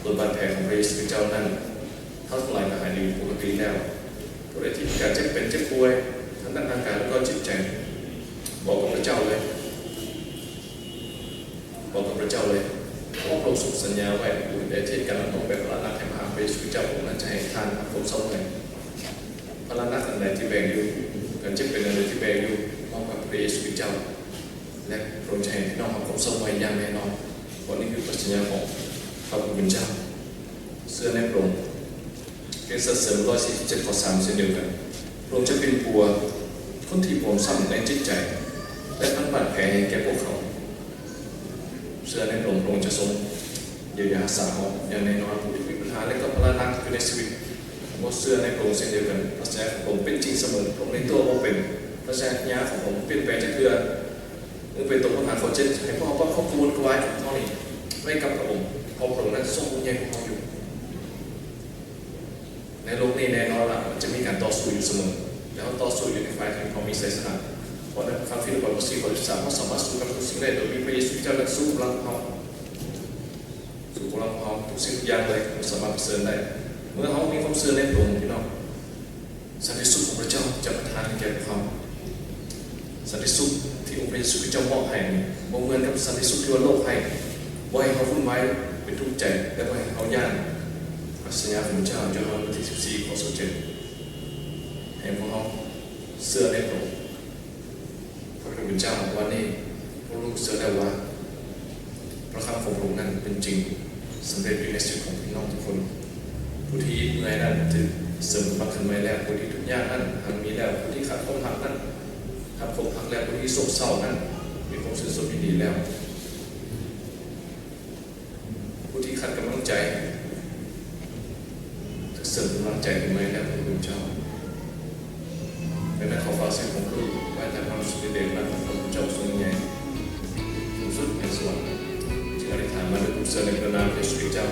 ໂດຍບາດແຜຂອງພະເຢຊູຄຣິດເຈົ້ານັ້ນ ເຮົາທັງຫຼາຍກໍຫາຍດີປົກກະຕິແລ້ວ. ຜູ້ໃດທີ່ມີການເຈັບເປັນເຈັບປ່ວຍທາງດ້ານຮ່າງກາຍ ແລະ ກໍຈິດໃຈ, ບອກກັບພະເຈົ້າເລີຍ, ບອກກັບພະເຈົ້າເລີຍ, ເພາະວ່າພະອົງຊົງສັນຍາໄວ້, ຜູ້ໃດທີ່ເຮັດການລັກລອບແບກພາລະໜັກໃຫ້ມາຫາພະເຢຊູຄຣິດເຈົ້າ, ພະອົງນັ້ນຈະໃຫ້ທ່ານຮັບຄວາມເຊົາເມື່ອຍ. ພາລະໜັກອັນໃດທີ່ແບກຢູ່, ການເຈັບເປັນອັນໃດທີ່ແບກຢູ່, ມອບກັບພະເຢຊູຄຣິດເຈົ້າ ແລະ ພະອົງຈະໃຫ້ພີ່ນ້ອງຮັບຄວາມເຊົາເມື່ອຍຢ່າງແນ່ນອນ, ເພາະນີ້ຄືພະສັນຍາຂອງພະຜູ້ເປັນເຈົ້າ. ເຊື່ອໃນພະອົງ. ເພງສັນເສີນຮ້ອຍສີ່ສິບເຈັດ ຂໍ້ສາມ ເຊັ່ນດຽວກັນ, ພະອົງຈະປິ່ນປົວຄົນທີ່ບອບຊ້ຳໃນຈິດໃຈ ແລະ ພັນບາດແຜໃຫ້ແກ່ພວກເຂົາ. ເຊື່ອໃນພະອົງ, ພະອົງຈະຊົງ ຢຽວຢາຮັກສາເຮົາຢ່າງແນ່ນອນ. ຜູ້ທີ່ມີບັນຫາ ແລະ ກໍພາລະໜັກຢູ່ໃນຊີວິດ ບໍ່ເຊື່ອໃນພະອົງເຊັ່ນດຽວກັນ, ພະສັນຍາຂອງພະອົງເປັນຈິງສະເໝີ, ພະອົງໃນຕົວບໍ່ເປັນ, ພະສັນຍາຂອງພະອົງບໍ່ປ່ຽນແປງຈັກເທື່ອ. ໜຶ່ງເປໂຕ ບົດທີຫ້າ ຂໍ້ເຈັດ ໃຫ້ພວກເຮົາປະກອບຄວາມກະວົນກະວາຍຂອງເຮົານີ້ໄວ້ກັບພະອົງ, ເພາະພະອົງນັ້ນຊົງຫ່ວງໃຍພວກເຮົາຢູ່. ໃນໂລກນີ້ແນ່ນອນລະ ມັນຈະມີການຕໍ່ສູ້ຢູ່ສະເໝີ, ແຕ່ເຮົາຕໍ່ສູ້ຢູ່ໃນຝ່າຍທີ່ເຮົາມີໄຊຊະນະ. ເພາະໃນພະຄຳຟີລິບປອຍ ບົດສີ່ ຂໍ້ສິບສາມ ເຮົາສາມາດສູ້ກັບທຸກສິ່ງໄດ້ ໂດຍມີພະເຢຊູຄຣິດເຈົ້າ ແລະ ສູ້ກຳລັງຂອງເຮົາ. ສູ່ພວກເຮົາ ເຮົາທຸກສິ່ງທຸກຢ່າງເລີຍ ເຮົາສາມາດປະເຊີນໄດ້ ເມື່ອເຮົາມີຄວາມເຊື່ອໃນພະອົງ, ພີ່ນ້ອງ. ສັນຕິສຸກຂອງພະເຈົ້າຈະປະທານໃຫ້ແກ່ພວກເຮົາ. ສັນຕິສຸກທີ່ອົງພະເຢຊູຄຣິດເຈົ້າມອບໃຫ້ນີ້ ບໍ່ເໝືອນກັບສັນຕິສຸກທີ່ວ່າໂລກໃຫ້, ບໍ່ໃຫ້ເຮົາວຸ່ນວາຍເປັນທຸກໃຈ ແລະ ບໍ່ໃຫ້ເຮົາຢ້ານ. ພະສັນຍາຂອງພະເຈົ້າ ໂຢຮານ ບົດທີສິບສີ່ ຂໍ້ຊາວເຈັດ ໃຫ້ພວກເຮົາເຊື່ອໃນພະອົງ. ພະຜູ້ເປັນເຈົ້າ, ວັນນີ້ພວກລູກເຊື່ອແລ້ວວ່າ ພະຄຳຂອງພະອົງນັ້ນເປັນຈິງ, ສຳເລັດຢູ່ໃນຊີວິດຂອງພີ່ນ້ອງທຸກຄົນ. ຜູ້ທີ່ເມື່ອຍນັ້ນຖືກເສີມກຳລັງຂຶ້ນໃໝ່ແລ້ວ, ຜູ້ທີ່ທຸກຍາກນັ້ນຮັ່ງມີແລ້ວ, ຜູ້ທີ່ຂາດຄວາມຮັກນັ້ນຮັບຄວາມຮັກແລ້ວ, ຜູ້ທີ່ໂສກເສົ້ານັ້ນມີຄວາມຊື່ນຊົມຍິນດີແລ້ວ. ຜູ້ທີ່ຂາດກຳລັງໃຈ ຖືກເສີມກຳລັງໃຈຂຶ້ນໃໝ່ແລ້ວ ພະຄຸນເຈົ້າ. ດັ່ງນັ້ນ ຂໍຝາກຊີວິດຂອງລູກໄວ້ໃຕ້ພະອຳນາດສິດທິເດດອຳນາດຂອງພະຄຸນເຈົ້າຊົງຍິ່ງໃຫຍ່ສູງສຸດແຫ່ງສະຫວັນ. ຈຶ່ງອະທິຖານມາດ້ວຍຄວາມເຊື່ອໃນພະນາມພະເຢຊູຄຣິດເຈົ້າ.